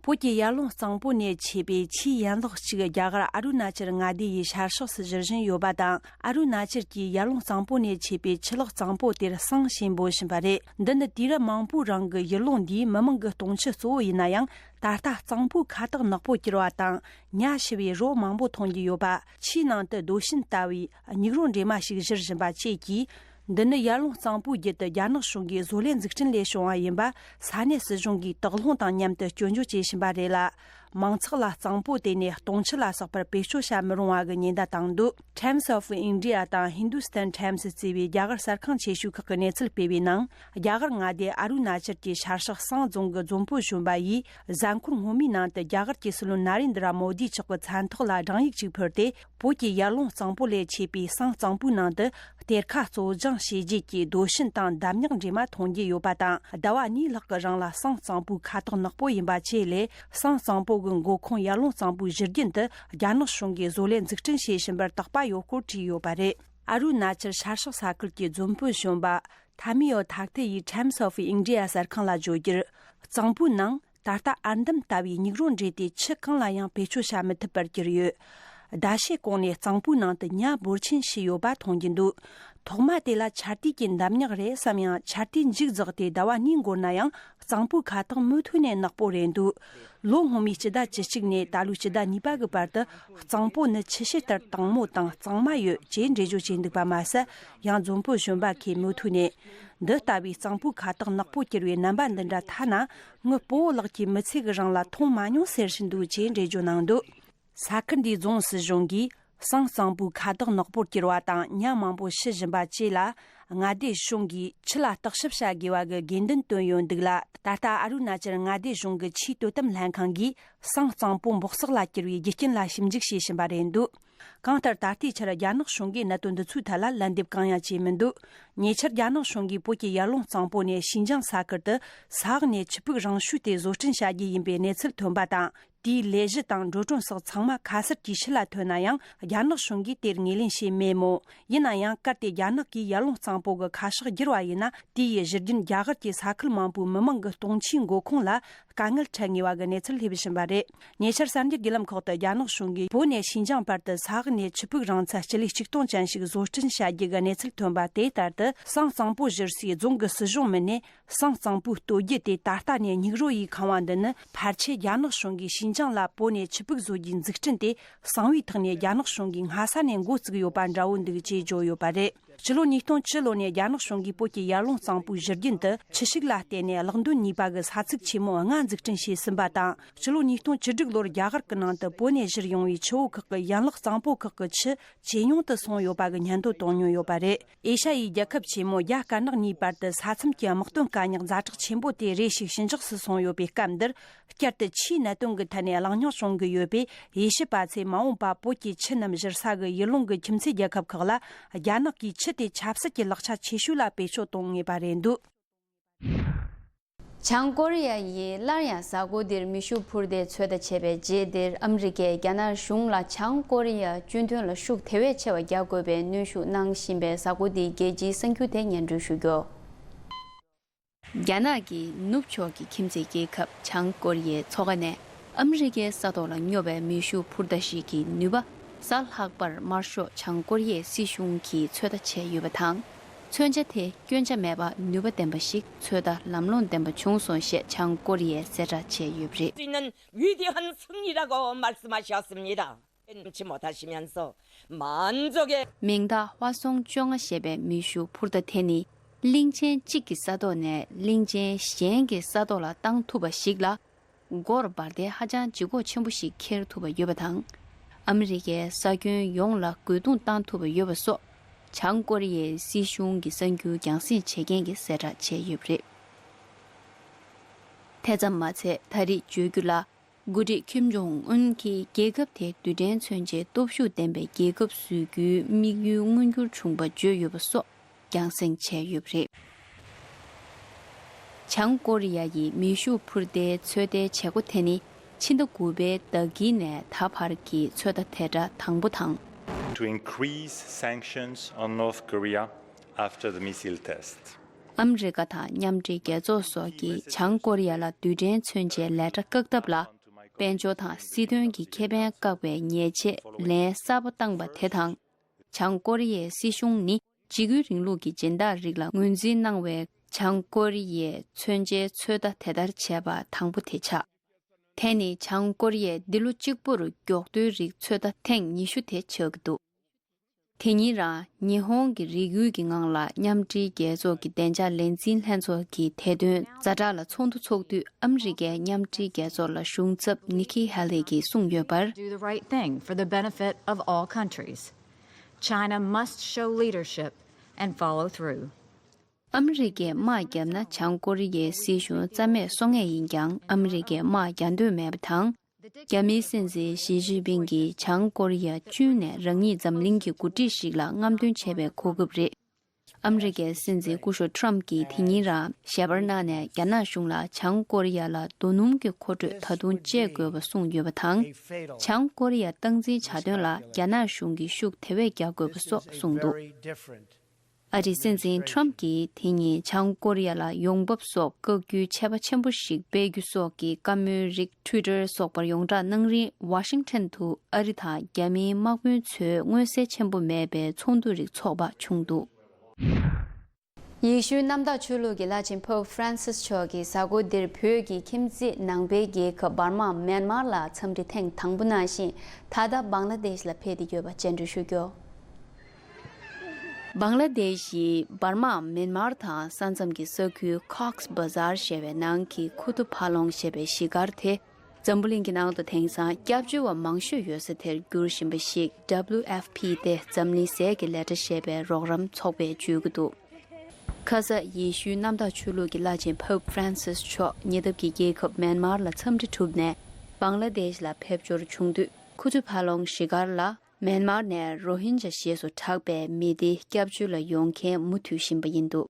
བོད་ཀྱི་ཡར་ཀླུང་གཙང་པོ་ནས་མཆེད་པའི་ཆུའི་ཡན་ལག་གཅིག་རྒྱ་གར་ཨ་རུ་ན་ཅལ་མངའ་སྡེ་ཡི་ཤར་ཕྱོགས་སུ་གཞིར་བཞེངས་ཡོད་པ་དང་། ཨ་རུ་ན་ཅལ་གྱི་ཡར་ཀླུང་གཙང་པོ་ནས་མཆེད་པའི་ཆུ་ལག་གཙང་པོ་དེར་བསང་ཞེས་འབོད་བཞིན་པ་རེད། འདི་ནི་དུས་རབས་མང་པོའི་རིང་གི་ཡུལ་ལུང་འདིའི་མི་དམངས་ཀྱི་སྟོང་ཆུ་གཙོ་བོ་ཡིན་ན་ཡང་། ད་ལྟ་གཙང་པོའི་ཁ་དོག་ནག་པོ་གྱུར་བ་དང་། ཉ་ཤི་བའི་རོ་མང་པོ་མཐོང་རྒྱུ་ཡོད་པ། ཆུའི་ནང་དུ་རྡོ་ཤིན་ལྟ་བུའི་སྙིགས་རོ་འདྲེས་མ་ཞིག་བཞུར་བཞིན་པ་བཅས་ཀྱིས། འདི་ནི་ཡར་ཀླུང་གཙང་པོའི་རྒྱུད་དུ་རྒྱ་ནག་གཞུང་གིས་བཟོ་ལས་འཛུགས་སྐྲུན་ལས་བྱུང་བ་ཡིན་པ་ས་གནས་སྲིད་གཞུང་གིས་དོགས་སློང་དང་མཉམ་དུ་སྐྱོན་བརྗོད་བྱེད་བཞིན་པ་རེད་ལ། མང་ཚོགས་ལ་གཙང་པོ་དེ་ནས་སྟོང་ཆུ་ལ་སོགས་པར་བེད་སྤྱོད་བྱ་མི་རུང་བ་གི་ཉེན་བརྡ་བཏང་འདུག Times of India དང་Hindustan Times ཟེར་བའི་རྒྱ་གར་གསར་ཁང་ཆེ་ཤོས་ཁག་གིས་གནས་ཚུལ་སྤེལ་བའི་ནང་། རྒྱ་གར་མངའ་སྡེ་ཨ་རུ་ན་ཅལ་གྱི་ཤར་ཕྱོགས་སང་རྫོང་གི་རྫོང་དཔོན་གཞོན་པ་ཡིས་གཟའ་འཁོར་སྔོན་མའི་ནང་དུ་རྒྱ་གར་གྱི་སྲིད་བློན་ན་རེན་དྲ་མོ་དི་མཆོག་གི་མཚན་ཐོག་ལ་སྒྲིག་ཡིག་ཅིག་ཕུལ་ཏེ། བོད་ཀྱི་ཡར་ཀླུང་གཙང་པོ་ལས་མཆེད་པའི་བསང་གཙང་པོའི་ནང་དུ་གཏེར་ཁ་བཙོ་སྦྱང་བྱས་རྗེས་ཀྱི་རྡོ་ཤིན་དང་འདམ་ཉག་འདྲེས་མ་མཐོང་རྒྱུ་ཡོད་པ་དང་། ཟླ་བ་གཉིས་ལྷག་གི་རིང་ལ་བསང་གཙང་པོའི་ཁ་དོག་ནག་པོ་ཡིན་པ་བཅས་ལས། བསང་གཙང་པོ་གི་མགོ་ཁུངས་ཡར་ཀླུང་གཙང་པོའི་གཞི་རྒྱུན་དུ་རྒྱ་ནག་གཞུང་གིས་བཟོ་ལས་འཛུགས་སྐྲུན་བྱེད་བཞིན་པར་དོགས་པ་ཡོད་སྐོར་བྲིས་ཡོད་པ་རེད། ཨ་རུ་ན་ཅལ་ཤར་ཕྱོགས་ས་ཁུལ་གྱི་རྫོང་དཔོན་གཞོན་པ་ཐ་མི་ཡོ་ཐག་ཐེ་ཡིས་Times of India གསར་ཁང་ལ་བརྗོད་རྒྱུར། གཙང་པོའི་ནང་ད་ལྟ་ཨར་འདམ་ལྟ་བུའི་སྙིགས་རོ་འདྲེས་ཏེ་ཆུ་གང་ལ་ཡང་བེད་སྤྱོད་བྱ་མི་ཐུབ་པར་གྱུར་ཡོད། ཟླ་ཤས་གོང་ནས་གཙང་པོའི་ནང་དུ་ཉ་འབོར་ཆེན་ཤི་ཡོད་པ་མཐོང་རྒྱུ་འདུག་ཐོག་མ་དེ་ལ་ཆར་དུས་ཀྱི་འདམ་ཉག་རེད་བསམ་ཡང་། ཆར་དུས་མཇུག་རྫོགས་ཏེ་ཟླ་བ་གཉིས་འགོར་ན་ཡང་། གཙང་པོའི་ཁ་དོག་མུ་མཐུད་ནས་ནག་པོ་རེད་འདུག་ལོ་སྔོན་མའི་སྤྱི་ཟླ་བཅུ་གཅིག་ནས་ད་ལོའི་སྤྱི་ཟླ་གཉིས་པ་གི་བར་དུ། གཙང་པོ་ནི་ཆུ་ཤེལ་ལྟར་དྭངས་མོ་དང་གཙང་མ་ཡོད་ཅེས་འགྲེལ་བརྗོད་བྱས་འདུག་པ་མ་ཟད། ཡང་རྫོང་དཔོན་གཞོན་པ་ཁོས་མུ་མཐུད་ནས། འདི་ལྟ་བུའི་གཙང་པོའི་ཁ་དོག་ནག་པོ་གྱུར་བའི་རྣམ་པ་འདི་འདྲ་ཐ་ན་ངའི་སྤོ་བོ་ལགས་ཀྱིས་མི་ཚེ་གི་རིང་ལ་མཐོང་མ་མྱོང་ཟེར་བཞིན་འདུག་ཅེས་འགྲེལ་བརྗོད་གནང་འདུག་ས་ཁུལ་འདིའི་རྫོང་སྲིད་གཞུང་གིས་བསང་གཙང་པོའི་ཁ་དོག་ནག་པོར་གྱུར་བ་དང་ཉ་མང་པོ་ཤི་བཞིན་པ་བཅས་ལ། མངའ་སྡེ་གཞུང་གིས་ཆུ་ལ་བརྟག་ཞིབ་བྱ་དགོས་པ་གི་དགོས་འདུན་བཏོན་ཡོད་འདུག་ལ། ད་ལྟ་ཨ་རུ་ན་ཅལ་མངའ་སྡེ་གཞུང་གི་ཆུའི་དོ་དམ་ལྷན་ཁང་གིས་བསང་གཙང་པོ་འབོག་བསགས་ལ་གྱུར་བའི་རྒྱུ་རྐྱེན་ལ་ཞིབ་འཇུག་བྱེད་བཞིན་པ་རེད་འདུག་གང་ལྟར་ད་ལྟའི་ཆར་རྒྱ་ནག་གཞུང་གིས་གནད་དོན་འདི་ཚོའི་ཐད་ལ་ལན་འདེབས་གང་ཡང་བྱས་མི་འདུག་ཉེ་ཆར་རྒྱ་ནག་གཞུང་གིས་བོད་ཀྱི་ཡར་ཀླུང་གཙང་པོ་ནས་ཞིན་ཅང་ས་ཁུལ་དུ་ས་འོག་ནས་ཆུ་ཕུག་རང་ཤུགས་ཏེ་བཟོ་སྐྲུན་བྱ་རྒྱུ་ཡིན་པའི་གནས་ཚུལ་ཐོན་པ་དང་། དེའི་ལས་གཞི་དང་འགྲོ་གྲོན་སོགས་ཚང་མ་ཁ་གསལ་གྱིས་ཕྱི་ལ་ཐོན་ན་ཡང་། རྒྱ་ནག་གཞུང་གིས་དེར་ངོས་ལེན་བྱས་མེད་མོད། ཡིན་ན་ཡང་། གལ་ཏེ་རྒྱ་ནག་གིས་ཡར་ཀླུང་གཙང་པོ་གི་ཁ་ཕྱོགས་བསྒྱུར་བ་ཡིན་ན། དེ་ཡི་གཞི་རྒྱུན་རྒྱ་གར་གྱི་ས་ཁུལ་མང་པོའི་མི་དམངས་ཀྱི་སྟོང་ཆའི་མགོ་ཁུངས་ལ་དཀའ་ངལ་འཕྲད་ངེས་པ་གི་གནས་ཚུལ་སླེབས་བཞིན་པ་རེད། ཉེ་ཆར་གསར་འགྱུར་བརྒྱུད་ལམ་ཁག་ཏུ་རྒྱ་ནག་གཞུང་གིས་བོད་ནས་ཞིན་ཅང་བར་དུ་ས་འོག་ནས་ཆུ་ཕུག་རིང་ཚད་སྤྱི་ལེ་གཅིག་སྟོང་ཅན་ཞིག་བཟོ་སྐྲུན་བྱ་རྒྱུ་གི་གནས་ཚུལ་ཐོན་པ་དེ་ལྟར་དུ། བསང་གཙང་པོ་བཞུར་སའི་རྫོང་གི་སྲིད་གཞུང་མི་སྣས། བསང་གཙང་པོའི་སྟོད་རྒྱུད་དེ་ད་ལྟ་ནས་སྙིགས་རོ་ཡིས་ཁེངས་པ་འདི་ནི། ཕལ་ཆེར་རྒྱ་ནག་གཞུང་གིས་ཞིན་ཅང་ལ་བོད་ནས་ཆུ་ཕུག་བཟོ་རྒྱུའི་འཛུགས་སྐྲུན་དེ། གསང་བའི་ཐོག་ནས་རྒྱ་ནག་གཞུང་གིས་སྔ་ས་ནས་འགོ་བཙུགས་ཡོད་པ་འདྲ་བོ་འདུག་ཅེས་བརྗོད་ཡོད་པ་རེད། ཕྱི་ལོ་ཉིས་སྟོང་བཅུ་ལོ་ནས་རྒྱ་ནག་གཞུང་གིས་བོད་ཀྱི་ཡར་ཀླུང་གཙང་པོའི་གཞི་རྒྱུན་དུ་ཆུ་ཤུགས་ལ་བརྟེན་ནས་གློག་འདོན་ནུས་པ་གི་ས་ཚིགས་ཆེན་མོ་ལྔ་ འཛུགས་སྐྲུན་བྱས་ཟིན་པ་དང་། ཕྱི་ལོ་ཉིས་སྟོང་བཅུ་དྲུག་ལོར་རྒྱ་གར་གྱི་ནང་དུ་བོད་ནས་བཞུར་ཡོང་བའི་ཆུ་བོ་ཁག་གི་ཡན་ལག་གཙང་པོ་ཁག་གི་ཆུ་ཇེ་ཉུང་དུ་སོང་ཡོད་པ་གི་སྙན་ཐོ་བཏང་མྱོང་ཡོད་པ་རེད། ཨེ་ཤ་ཡའི་རྒྱལ་ཁབ་ཆེན་མོ་རྒྱ་དཀར་ནག་གཉིས་བར་དུ་ས་མཚམས་ཀྱི་དམག་དོན་དཀའ་རྙོག་ཛ་དྲག་ཆེན་པོ་དེ་རེ་ཞིག་ཞི་འཇགས་སུ་སོང་ཡོད་པའི་སྐབས་འདིར། བསྐྱར་དུ་ཆུའི་གནད་དོན་གྱི་ཐད་ནས་གླེང་སྙིང་བྱུང་གི་ཡོད་པས། དབྱེ་ཞིབ་པ་ཚོས་མ་འོངས་པ་བོད་ཀྱི་ཆུ་རྣམས་བཞུར་ས་གི་ཡུལ་ལུང་གི་ཁྱིམ་མཚེས་རྒྱལ་ཁབ་ཁག་ལ་རྒྱ་ནག་གིས་ཆུ་དེ་ཆབ་སྲིད་ཀྱི་ལག་ཆ་ཆེ་ཤོས་ལ་བེད་སྤྱོད་གཏོང་ངེས་པ་རེད་འདུག། བྱང་ཀོ་རི་ཡ་ཡིས་སླར་ཡང་གཟའ་འཁོར་འདིར་མེ་ཤུགས་འཕུར་མདེལ་ཚོད་ལྟ་བྱས་པའི་རྗེས་འདིར། ཨ་མི་རི་ཀས་རྒྱ་ནག་གཞུང་ལ་བྱང་ཀོ་རི་ཡ་གཅིག་མཐུན་ལ་ཤུགས་དེ་བས་ཆེ་བ་རྒྱག་དགོས་པའི་གནོན་ཤུགས་གནང་བཞིན་པའི་གཟའ་འཁོར་འདིའི་རྒྱལ་སྤྱིའི་གསར་འགྱུར་དེ་སྙན་སྒྲོན་ཞུ་རྒྱུ། རྒྱ་ནག་གི་ནུབ་ཕྱོགས་ཀྱི་ཁྱིམ་མཚེས་རྒྱལ་ཁབ་བྱང་ཀོ་རི་ཡའི་མཚོ་ཁ་ནས་ཨ་མི་རི་ཀའི་ས་ཐོག་ལ་སྙོབ་པའི་མེ་ཤུགས་འཕུར་མདའ་ཞིག་གི་ནུས་པ་གཟའ་ལྷག་པར་དམར་ཤོག་བྱང་ཀོ་རི་ཡའི་སྲིད་གཞུང་གིས་ཚོད་ལྟ་བྱས་ཡོད་པ་དང་། མཚོན་ཆ་དེ་སྐྱོན་ཆ་མེད་པ་ནུས་པ་ལྡན་པ་ཞིག་ཚོད་ལྟ་ལམ་ལྷོང་ལྡན་པ་བྱུང་སོང་ཞེས་བྱང་ཀོ་རི་ཡས་གསལ་བསྒྲགས་བྱས་ཡོད་པ་རེད། 있는 위대한 승리라고 말씀하셨습니다. 잊지 못하시면서 만족의 མིང་བཏགས་ཧྭ་སུང་བཅོ་ལྔ་ཞེས་པའི་མེ་ཤུགས་འཕུར་མདའ་དེ་ནི་གླིང་ཆེན་གཅིག་གི་ས་ཐོག་ནས་གླིང་ཆེན་གཞན་གྱི་ས་ཐོག་ལ་བཏང་ཐུབ་པ་ཞིག་ལ། སྒོར་འབར་མདེལ་ཧ་ཅང་ལྗིད་ཁོག་ཆེན་པོ་ཞིག་འཁྱེར་ཐུབ་པ་ཡོད་པ་དང་། ཨ་མི་རི་ཀའི་ས་ཁྱོན་ཡོངས་ལ་རྒོལ་རྡུང་བཏང་ཐུབ་པ་ཡོད་པ་སོགས། བྱང་ཀོ་རི་ཡའི་སྲིད་གཞུང་གི་གསར་འགྱུར་རྒྱང་སྲིང་བྱེད་མཁན་གྱིས་གསལ་བསྒྲགས་བྱས་ཡོད་པ་རེད། དེ་ཙམ་མ་ཚད། ད་རེས་བརྗོད་རྒྱུ་ལ། འགོ་ཁྲིད་ཁིམ་ཇོང་ཨུན་གྱིས་རྒྱལ་ཁབ་དེ་རྡུལ་ཕྲན་མཚོན་ཆའི་སྟོབས་ཤུགས་ལྡན་པའི་རྒྱལ་ཁབ་བཟོ་རྒྱུའི་དམིགས་ཡུལ་མངོན་འགྱུར་བྱུང་པ་བརྗོད་ཡོད་པ་སོགས་རྒྱང་སྲིང་བྱས་ཡོད་པ་རེད། བྱང་ཀོ་རི་ཡ་ཡི་མེ་ཤུགས་འཕུར་མདའི་ཚོད་ལྟའི་བྱེད་སྒོ་དེ་ནི་ཕྱི་ཟླ་དགུ་པའི་ཟླ་དཀྱིལ་ནས་ད་བར་གྱི་ཚོད་ལྟ་དེ་གྲ་དང་པོ་དང་། to increase sanctions on North Korea after the missile test. ཨ་མི་རི་ཀ་དང་མཉམ་འབྲེལ་རྒྱལ་ཚོགས་སོགས་ཀྱིས་བྱང་ཀོ་རི་ཡ་ལ་རྡུལ་ཕྲན་མཚོན་ཆའི་ལས་གྲྭ་བཀག་ཐབས་ལ། དཔལ་འབྱོར་དང་སྲིད་དོན་གྱི་ཁེ་ཕན་བཀག་པའི་ཉེས་ཆད་ལན་གསར་པ་བཏང་པ་དེ་དང་། བྱང་ཀོ་རི་ཡའི་སྲིད་གཞུང་ནི་འཇིགས་སྐུལ་རིང་ལུགས་ཀྱི་སྦྱིན་བདག་རིགས་ལ་ངོས་འཛིན་གནང་བའི་བྱང་ཀོ་རི་ཡའི་མཚོན་ཆའི་ཚོད་ལྟ་དེ་ལྟར་བྱས་པ་དང་པོ་དེ་ཆགས། དེ་ནི་བྱང་ཀོ་རི་ཡས་འདི་ལོ་གཅིག་པུར་མགྱོགས་རྡུལ་རིགས་ཚོད་ལྟ་ཐེངས་ཉི་ཤུ་དེ་ཆགས་ཀྱི་འདུག། དེ་ཉིན་རང་ཉི་ཧོང་གི་རིགས་ཡུལ་གྱི་ངང་ལ་མཉམ་འབྲེལ་རྒྱལ་ཚོགས་ཀྱི་བདེ་འཇགས་ལས་འཛིན་ལྷན་ཚོགས་ཀྱི་དེ་དོན་ཛ་དྲག་ལ་ཚོགས་འདུ་འཚོགས་དུས། ཨ་མི་རི་ཀའི་མཉམ་འབྲེལ་རྒྱལ་ཚོགས་ལ་གཞུང་ཚབ་ནི་ཁི་ཧེ་ལི་གིས་གསུངས་ཡོད་པར། Do the right thing for the benefit of all countries. China must show leadership and follow through. ཨ་མི་རི་ཀས་དམག་བརྒྱབ་ན་བྱང་ཀོ་རི་ཡའི་སྲིད་གཞུང་རྩ་མེད་བཟོ་ངེས་ཡིན་ཀྱང་། ཨ་མི་རི་ཀས་དམག་རྒྱག་འདོད་མེད་པ་དང་། རྒྱ་མིའི་སྲིད་འཛིན་ཞི་ཅིན་ཕིང་གིས་བྱང་ཀོ་རི་ཡ་བཅུད་ནས་རང་ཉིད་འཛམ་གླིང་གི་འགོ་ཁྲིད་ཞིག་ལ་རྔམ་སྟོན་བྱས་པའི་གོ་སྐབས་རེད། ཨ་མི་རི་ཀའི་སྲིད་འཛིན་སྐུ་ཞབས་ཁྲམ་གྱིས་དེ་ཉིན་རང་ཞལ་པར་གནང་ནས། རྒྱ་ནག་གཞུང་ལ་བྱང་ཀོ་རི་ཡ་ལ་རྡོ་སྣུམ་གྱི་མཁོ་སྤྲོད་ད་དུང་བཅད་དགོས་པ་གསུངས་ཡོད་པ་དང་། བྱང་ཀོ་རི་ཡ་སྟངས་འཛིན་བྱ་དོན་ལ་རྒྱ་ནག་གཞུང་གིས་ཤུགས་དེ་བས་རྒྱག་དགོས་པ་སོགས་གསུངས་འདུག། ཨ་རིའི་སྲིད་འཛིན་ཁྲམ་གྱིས་དེ་ཉིན་བྱང་ཀོ་རི་ཡ་ལ་ཡོང་འབབ་སོགས་བཀག་རྒྱུའི་ཆད་པ་ཆེན་པོ་ཞིག་སྤེལ་རྒྱུ་སོགས་ཀྱི་བཀའ་མོལ་རིགས་ཊུའི་ཊར་སོགས་པར་ཡོངས་གྲགས་གནང་རིང་། ཝ་ཤིང་ཊོན་དུ་ཨ་རི་དང་རྒྱ་མིའི་དམག་དཔོན་ཚོའི་མངོན་གསལ་ཆེན་པོ་མེད་པའི་ཚོགས་འདུ་རིགས་འཚོགས་པ་བྱུང་འདུག། ཡེ་ཤུའི་གནམ་བདག་ཆོས་ལུགས་ཀྱི་བླ་ཆེན་Pope Francis་མཆོག་གིས་གཟའ་འཁོར་འདིར་བོད་ཀྱི་ཁྱིམ་མཚེས་ནང་པའི་རྒྱལ་ཁབ་འབར་མ་མེན་མར་ལ་འཚམས་འདྲི་ཐེངས་དང་པོ་གནང་ཞིང་། ད་ལྟ་བང་ལ་དེཤ་ལ་ཕེབས་ཏེ་ཡོད་པ་སྙན་སྒྲོན་ཞུ་རྒྱུ། བང་ལ་དེཤ་ཡི་འབར་མ་མེན་མར་དང་ས་མཚམས་ཀྱི་ས་ཁུལ་Cox's Bazar་ཞེས་པའི་ནང་གི་ཁུ་ཐུ་ཕ་ལོང་ཞེས་པའི་གཞིས་སྒར་དེ། འཛམ་བུ་གླིང་གི་ནང་དུ་དེང་སང་སྐྱབས་བཅོལ་བ་མང་ཤོས་ཡོད་ས་དེར་གྱུར་བཞིན་པ་ཞིག། W F P་སྟེ་འཛམ་གླིང་ཟས་ཀྱི་ལས་གྲྭ་ཞེས་པའི་རོགས་རམ་ཚོགས་པས་བརྗོད་ཀྱི་འདུག། ཁ་ས་ཡེ་ཤུའི་གནམ་བདག་ཆོས་ལུགས་ཀྱི་བླ་ཆེན་Pope Francis་མཆོག་ཉེ་འདབས་ཀྱི་རྒྱལ་ཁབ་མེན་མར་ལ་འཚམས་འདྲི་གྲུབ་ནས་བང་ལ་དེཤ་ལ་ཕེབས་འབྱོར་བྱུང་དུས། ཁུ་ཚུ་ཕ་ལོང་གཞིས་སྒར་ལ་མེན་མར་ནས་རོ་ཧིན་ཇ་ཞེས་སུ་གྲགས་པའི་མི་སྡེ་སྐྱབས་བཅོལ་ལ་ཡོང་མཁན་མུ་མཐུད་བཞིན་པ་ཡིན་འདུག།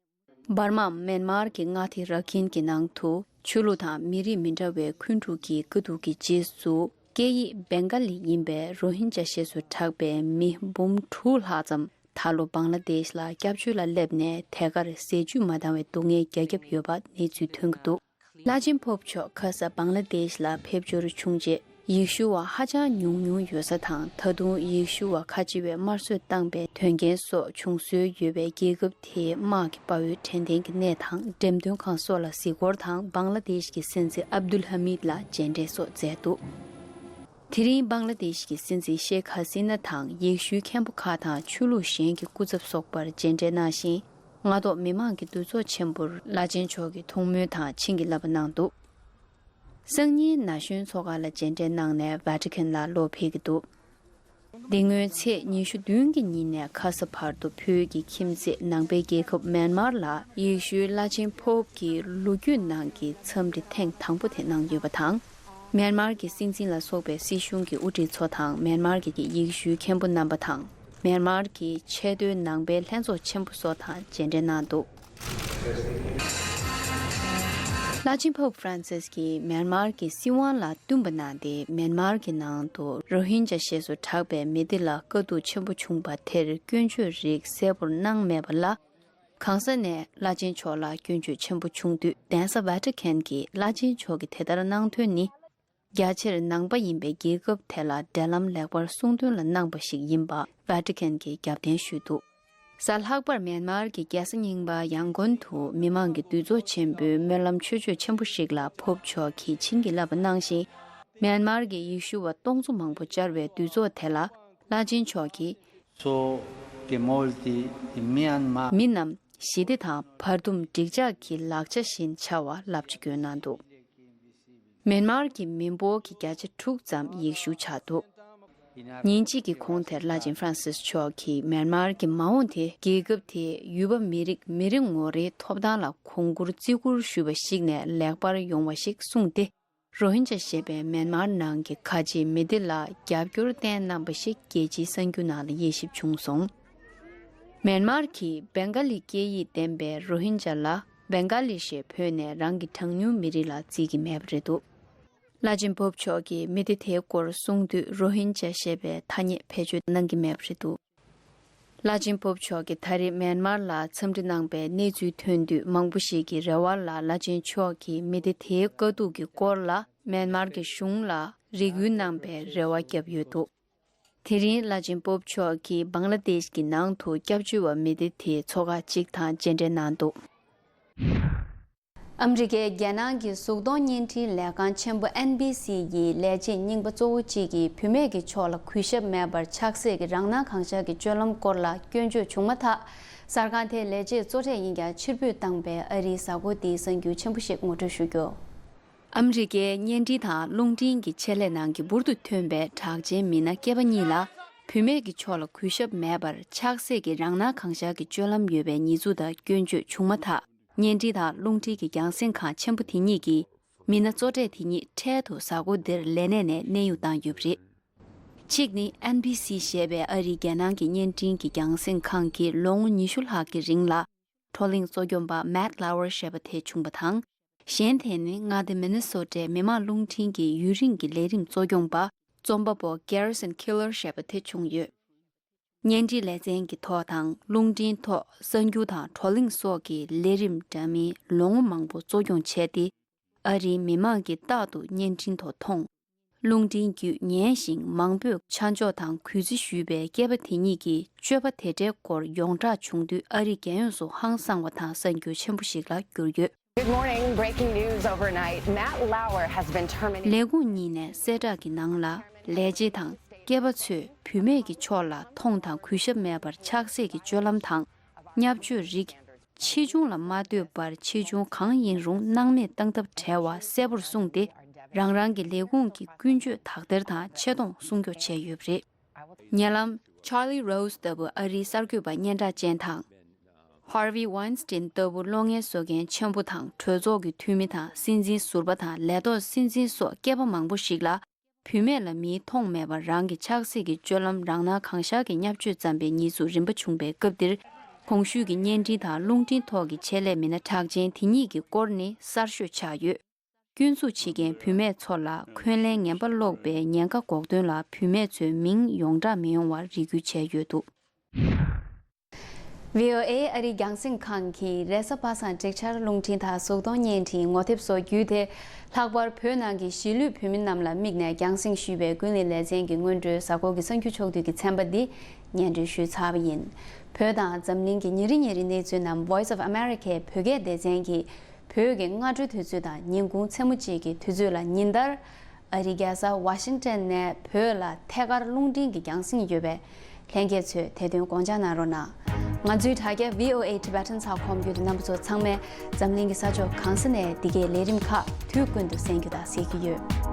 འབར་མ་མེན་མར་གྱི་མངའ་སྡེ་ར་ཁིན་གྱི་ནང་དུ་ཆོས་ལུགས་དང་མི་རིགས་མི་འདྲ་བའི་འཁོན་འཁྲུག་གི་དཀའ་སྡུག་གི་རྗེས་སུ། སྐད་ཡིག་བེང་ག་ལི་ཡིན་པའི་རོ་ཧིན་ཇ་ཞེས་སུ་གྲགས་པའི་མི་འབུམ་དྲུག་ལྷག་ཙམ་ད་ལོ་བང་ལ་དེཤ་ལ་སྐྱབས་བཅོལ་ལ་སླེབས་ནས་དེ་གར་ཟས་བཅུད་མ་འདང་བའི་སྡུག་བསྔལ་རྒྱ་ཁྱབ་ཡོད་པ་གནས་ཚུལ་ཐོན་གྱི་འདུག། བླ་ཆེན་ཕོབ་མཆོག་ཁ་ས་བང་ལ་དེཤ་ལ་ཕེབས་འབྱོར་བྱུང་རྗེས། ཡེ་ཤུ་བ་ཧ་ཅང་ཉུང་ཉུང་ཡོད་ས་དང་། ད་དུང་ཡེ་ཤུ་བ་ཁ་ཆེ་བས་དམར་གསོད་བཏང་པའི་དོན་རྐྱེན་སོགས་བྱུང་སྲོལ་ཡོད་པའི་རྒྱལ་ཁབ་དེའི་དམག་གི་དཔའ་བོའི་དྲན་རྟེན་གྱི་གནས་དང་། འགྲེམས་སྟོན་ཁང་སོགས་ལ་གཟིགས་སྐོར་དང་། བང་ལ་དེཤ་གི་སྲིད་འཛིན་ཨབ་དུལ་ཧ་མིད་ལ་མཇལ་འཕྲད་སོགས་མཛད་འདུག། དེ་རིང་བང་ལ་དེཤ་གི་སྲིད་འཛིན་ཤེག་ཧ་སི་ན་དང་། ཡེ་ཤུའི་མཁན་པོ་ཁག་དང་། ཆོས་ལུགས་གཞན་གྱི་སྐུ་ཚབ་སོགས་པར་མཇལ་འཕྲད་གནང་ཞིང་། སྔ་ཐོག་མི་མང་གི་འདུ་ཚོགས་ཆེན་པོར་བླ་ཆེན་མཆོག་གིས་ཐུགས་སྨོན་དང་བྱིན་གྱིས་བརླབས་པ་གནང་འདུག། སང་ཉིན་ན་གཞོན་ཚོགས་ཁག་ལ་མཇལ་འཕྲད་གནང་ནས་ཝ་ཊི་ཁན་ལ་བློ་ཕེབས་ཀྱི་འདུག་འདི་སྔོན་ཚེས་ཉི་ཤུ་བདུན་གྱི་ཉིན་ནས་ཁ་ས་བར་དུ་བོད་ཀྱི་ཁྱིམ་མཚེས་ནང་པའི་རྒྱལ་ཁབ་མེན་མར་ལ་ཡེ་ཤུའི་བླ་ཆེན་པོབ་ཀྱི་ལོ་རྒྱུས་ནང་གི་འཚམས་འདྲི་ཐེངས་དང་པོ་དེ་གནང་ཡོད་པ་དང་། མེན་མར་གྱི་སྲིད་འཛིན་ལ་སོགས་པའི་སྲིད་གཞུང་གི་དབུ་ཁྲིད་ཚོ་དང་མེན་མར་གྱི་ཡེ་ཤུའི་མཁན་པོ་རྣམ་པ་དང་། མེན་མར་གྱི་ཆེས་མཐོའི་ནང་པའི་ལྷན་ཚོགས་ཆེན་པོ་སོགས་དང་མཇལ་འཕྲད་གནང་འདུག་བླ་ཆེན་པོབ་ཧྥ་རན་སིས་ཀྱིས་མེན་མར་གྱི་སྲིད་དབང་ལ་བསྟུན་པ་གནང་སྟེ། མེན་མར་གྱི་ནང་དུ་རོ་ཧིན་ཇཱ་ཞེས་སུ་གྲགས་པའི་མི་སྡེ་ལ་དཀའ་སྡུག་ཆེན་པོ་བྱུང་པ་དེར་སྐྱོན་བརྗོད་རིགས་གསལ་པོར་གནང་མེད་པ་ལ། གང་ས་ནས་བླ་ཆེན་མཆོག་ལ་སྐྱོན་བརྗོད་ཆེན་པོ་བྱུང་དུས། གདན་ས་ཝ་ཊི་ཁན་གྱིས་བླ་ཆེན་མཆོག་གིས་དེ་ལྟར་གནང་དོན་ནི། རྒྱ་ཆེར་ནང་པ་ཡིན་པའི་རྒྱལ་ཁབ་དེ་ལ་འབྲེལ་ལམ་ལེགས་པར་སྲུང་འདུན་ལ་གནང་པ་ཞིག་ཡིན་པ་ཝ་ཊི་ཁན་གྱིས་རྒྱབ་རྟེན་ཞུས་འདུག་གཟའ་ལྷག་པར་མེན་མར་གྱི་རྒྱལ་ས་རྙིང་པ་ཡང་གོན་དུ་མི་མང་གི་འདུས་ཚོགས་ཆེན་པོའི་སྨོན་ལམ་མཆོད་བརྗོད་ཆེན་པོ་ཞིག་ལ་པོབ་མཆོག་གིས་བྱིན་གྱིས་བརླབས་པ་གནང་ཞིང་། མེན་མར་གྱི་ཡེ་ཤུ་བ་སྟོང་ཚོ་མང་པོ་བཅར་བའི་འདུས་ཚོགས་དེ་ལ་བླ་ཆེན་མཆོག་གིས། So the Maldives, the Myanmar མི་རྣམས་ཞི་བདེ་དང་བར་འདུམ་འགྲིག་འཇགས་ཀྱི་ལག་ཆ་བཞིན་བྱ་བ་བསླབ་བྱ་བཀོད་གནང་འདུག་མེན་མར་གྱི་མི་འབོར་གྱི་བརྒྱ་ཆ་དྲུག་ཙམ་ཡེ་ཤུ་ཆགས་འདུག་ཉིན་གཅིག་གི་གོང་དེར་བླ་ཆེན་ཧྥ་རན་སིས་མཆོག་གིས་མེན་མར་གྱི་མ་འོངས་དེ་རྒྱལ་ཁབ་དེའི་ཡུལ་པ་མི་རིགས་མི་རེ་ངོ་རེའི་ཐོབ་ཐང་ལ་གོང་བཀུར་བརྩི་བཀུར་ཞུས་པ་ཞིག་ནས་ལེགས་པར་ཡོང་བ་ཞིག་གསུངས་ཏེ། རོ་ཧིན་ཇཱ་ཞེས་པའི་མེན་མར་ནང་གི་ཁ་ཆེའི་མི་སྡེ་ལ་རྒྱབ་སྐྱོར་བསྟན་གནང་པ་ཞིག་རྒྱལ་སྤྱིའི་གསར་འགྱུར་ནང་ལ་དབྱེ་ཞིབ་བྱུང་སོང་། མེན་མར་གྱིས་བེང་ག་ལི་སྐད་ཡིག་ལྡན་པའི་རོ་ཧིན་ཇཱ་ལ་བེང་ག་ལི་ཞེས་འབོད་ནས་རང་གི་གྲངས་ཉུང་མི་རིགས་ལ་བརྩི་གི་མེད་པ་རེད་འདུག་བླ་ཆེན་པོབ་མཆོག་གིས་མི་སྡེ་དེའི་སྐོར་གསུངས་དུས། རོ་ཧིན་ཇཱ་ཞེས་པའི་ཐ་སྙད་བེད་སྤྱོད་གནང་གི་མེད་པ་རེད་འདུག་བླ་ཆེན་པོབ་མཆོག་གིས་ད་རེས་མེན་མར་ལ་འཚམས་འདྲི་གནང་པའི་གནས་ཚུལ་ཐོན་དུས། མང་པོ་ཞིག་གི་རེ་བ་ལ་བླ་ཆེན་མཆོག་གིས་མི་སྡེ་དེའི་དཀའ་སྡུག་གི་སྐོར་ལ་མེན་མར་གྱི་གཞུང་ལ་རེ་སྐུལ་གནང་པའི་རེ་བ་བརྒྱབ་ཡོད་འདུག་དེ་རིང་བླ་ཆེན་པོབ་མཆོག་གིས་བང་ལ་དེཤ་གི་ནང་དུ་སྐྱབས་བཅོལ་བ་མི་སྡེ་དེའི་ཚོགས་ཁག་ཅིག་དང་མཇལ་འཕྲད་གནང་འདུག་ཨ་མི་རི་ཀའི་རྒྱལ་ནང་གི་གཟུགས་མཐོང་བརྙན་འཕྲིན་ལས་ཁང་ཆེན་པོ་ཨེན་བྷི་སི་ཡི་ལས་བྱེད་རྙིང་པ་གཙོ་བོ་གཅིག་གིས་བུད་མེད་ཀྱི་ཕྱོགས་ལ་གུས་ཞབས་མེད་པར་ཆགས་སྲེད་ཀྱི་རང་སྣང་གང་ཤར་གྱི་སྤྱོད་ལམ་སྐོར་ལ་སྐྱོན་བརྗོད་བྱུང་མ་ཐག་གསར་ཁང་དེའི་ལས་བྱེད་གཙོ་གྲས་ཡིན་ཀྱང་ཕྱིར་འབུད་བཏང་པའི་ཨ་རིའི་གཟའ་འཁོར་འདིའི་གསར་འགྱུར་ཆེན་པོ་ཞིག་ངོ་སྤྲོད་ཞུ་རྒྱུ། ཨ་མི་རི་ཀའི་བརྙན་འཕྲིན་དང་རླུང་འཕྲིན་གྱི་ཆེད་ལས་ནང་གི་འབུར་དུ་ཐོན་པའི་གྲགས་ཅན་མི་སྣ་སྐྱེས་པ་གཉིས་ལ་བུད་མེད་ཀྱི་ཕྱོགས་ལ་གུས་ཞབས་མེད་པར་ཆགས་སྲེད་ཀྱི་རང་སྣང་གང་ཤར་གྱི་སྤྱོད་ལམ་ཡོད་པའི་ཉེས་འཛུགས་དང་སྐྱོན་བརྗོད་བྱུང་མ་ཐག་བརྙན་འཕྲིན་དང་རླུང་འཕྲིན་གྱི་རྒྱང་སྲིང་ཁང་ཆེན་པོ་དེ་གཉིས་ཀྱིས་མི་སྣ་གཙོ་གྲས་དེ་གཉིས་འཕྲལ་དུ་གཟའ་འཁོར་འདིར་ལས་གནས་ནས་གནས་དབྱུང་བཏང་ཡོད་པ་རེད། གཅིག་ནི་ཨེན་བྷི་སི་ཞེས་པའི་ཨ་རིའི་རྒྱལ་ནང་གི་བརྙན་འཕྲིན་གྱི་རྒྱང་སྲིང་ཁང་གིས་ལོ་ངོ་ཉི་ཤུ་ལྷག་གི་རིང་ལ་བགྲོ་གླེང་གཙོ་སྐྱོང་པ་མེཊ་ལའོ་ཝར་ཞེས་པ་དེ་བྱུང་བ་དང་། གཞན་དེ་ནི་མངའ་སྡེ་མི་ནི་སོ་ཊའི་མི་དམངས་རླུང་འཕྲིན་གྱི་ཡུན་རིང་གི་ལས་རིམ་གཙོ་སྐྱོང་པ་རྩོམ་པ་པོ་ཀེ་རི་སན་ཁི་ལར་ཞེས་པ་དེ་བྱུང་ཡོད། བརྙན་འཕྲིན་ལེ་ཚན་གྱི་ཐོག་དང་རླུང་འཕྲིན་ཐོག་གསར་འགྱུར་དང་བགྲོ་གླེང་སོགས་ཀྱི་ལས་རིམ་འདྲ་མིན་ལོ་ངོ་མང་པོ་གཙོ་སྐྱོང་བྱས་ཏེ། ཨ་རིའི་མི་མང་གིས་རྟག་ཏུ་བརྙན་འཕྲིན་ཐོག་མཐོང་། རླུང་འཕྲིན་བརྒྱུད་ཉན་ཞིང་མང་པོས་ཆ་འཇོག་དང་གུས་བརྩི་ཞུས་པའི་སྐྱེས་པ་དེ་གཉིས་ཀྱི་སྤྱོད་པ་དེ་འདྲའི་སྐོར་ཡོངས་གྲགས་བྱུང་དུས་ཨ་རིའི་རྒྱལ་ཡོངས་སུ་ཧང་སངས་པ་དང་གསར་འགྱུར་ཆེན་པོ་ཞིག་ལ་གྱུར་ཡོད། Good morning. Breaking news overnight. Matt Lauer has been terminated. ལས་ཁུངས་གཉིས་ནས་གསལ་བསྒྲགས་ཀྱི་ནང་ལ། ལས་བྱེད་དང་སྐྱེས་པ་ཚོས་བུད་མེད་ཀྱི་ཕྱོགས་ལ་མཐོང་དང་གུས་ཞབས་མེད་པར་ཆགས་སྲེད་ཀྱི་སྤྱོད་ལམ་དང་བརྙས་བཅོས་རིགས། ཆེ་ཆུང་ལ་མ་ལྟོས་པར་ཆེ་ཆུང་གང་ཡིན་རུང་སྣང་མེད་བཏང་ཐབས་བྲལ་བ་གསལ་པོར་གསུངས་ཏེ། རང་རང་གི་ལས་ཁུངས་ཀྱི་ཀུན་སྤྱོད་དག་ཐེར་དང་ཆེ་མཐོང་སྲུང་སྐྱོབ་བྱས་ཡོད་པ་རེད། ཉེ་ལམ་Charlie Rose ལྟ་བུ་ཨ་རིའི་གསར་འགོད་པ་སྙན་གྲགས་ཅན་དང་། Harvey Weinstein ལྟ་བུ་གློག་བརྙན་བཟོ་མཁན་ཆེན་པོ་དང་གྲོས་ཚོགས་ཀྱི་འཐུས་མི་དང་སྲིད་འཛིན་ཟུར་པ་དང་ལས་ཐོག་སྲིད་འཛིན་སོགས་སྐྱེས་པ་མང་པོ་ཞིག་ལ། བུད་མེད་ལ་མིའི་མཐོང་མེད་པར་རང་གི་ཆགས་སྲེད་ཀྱི་སྤྱོད་ལམ་རང་སྣང་གང་ཤར་གྱི་བརྙས་བཅོས་བརྩམས་པའི་ཉེས་འཛུགས་རིམ་པ་བྱུང་པའི་སྐབས་འདིར། གོང་ཞུས་ཀྱི་བརྙན་འཕྲིན་དང་རླུང་འཕྲིན་ཐོག་གི་ཆེད་ལས་མི་སྣ་གྲགས་ཅན་དེ་གཉིས་ཀྱི་སྐོར་ནི་གསར་ཤོས་ཆགས་ཡོད། སྐྱོན་འཛུགས་བྱེད་མཁན་བུད་མེད་ཚོ་ལ་འཁོན་ལན་ངན་པ་སློག་པའི་ཉེན་ཁ་འགོག་དོན་ལ་བུད་མེད་ཚོའི་མིང་ཡོངས་གྲགས་མི་ཡོང་བར་རེ་སྐུལ་བྱས་ཡོད་འདུག། ཝི་ཨོ་ཨེ་ཨ་རིའི་རྒྱང་སྲིང་ཁང་གིས་རེས་གཟའ་པ་སངས་འབྲེལ་ཆར་རླུང་འཕྲིན་དང་གཟུགས་མཐོང་བརྙན་འཕྲིན་ངོ་དེབ་སོགས་བརྒྱུད་དེ། ལྷག་པར་བོད་ནང་གི་གཞིས་ལུས་བོད་མི་རྣམས་ལ་དམིགས་ནས་རྒྱང་སྲིང་ཞུས་པའི་ཀུན་གླེང་ལེ་ཚན་གྱི་སྔོན་འགྲོའི་གཟའ་འཁོར་གྱི་གསར་འགྱུར་ཕྱོགས་བསྡུས་ཀྱི་ཚན་པ་འདི་སྙན་སྒྲོན་ཞུས་ཚར་བ་ཡིན། བོད་དང་འཛམ་གླིང་གི་ཉིན་རེ་ཉིན་རེའི་གནས་ཚུལ་རྣམས་Voice of America བོད་སྐད་སྡེ་ཚན་གྱིས་བོད་ཀྱི་སྔ་དྲོའི་དུས་ཚོད་དང་ཉིན་གུང་མཚན་མོ་གཅིག་གི་དུས་ཚོད་ལ་ཉིན་ལྟར། ཨ་རིའི་རྒྱལ་ས་ཝ་ཤིང་ཊོན་ནས་བོད་ལ་ཐད་ཀར་རླུང་འཕྲིན་གྱི་རྒྱང་སྲིང་ཡོད་པས། ལྷན་རྒྱས་ཚོས་དེ་དོན་དགོངས་འཇགས་གནང་རོགས་གནང་། ང་ཚོའི་དྲ་རྒྱ་V O A Tibetan ཚགས་ཁོམ་བརྒྱུད་དུ་རྣམ་པ་ཚོ་ཚང་མས་འཛམ་གླིང་གི་ས་ཕྱོགས་གང་ས་ནས་འདི་གའི་ལས་རིམ་ཁག་དུས་ཀུན་ཏུ་གསན་རྒྱུ་དང་གཟིགས་ཀྱི་ཡོད།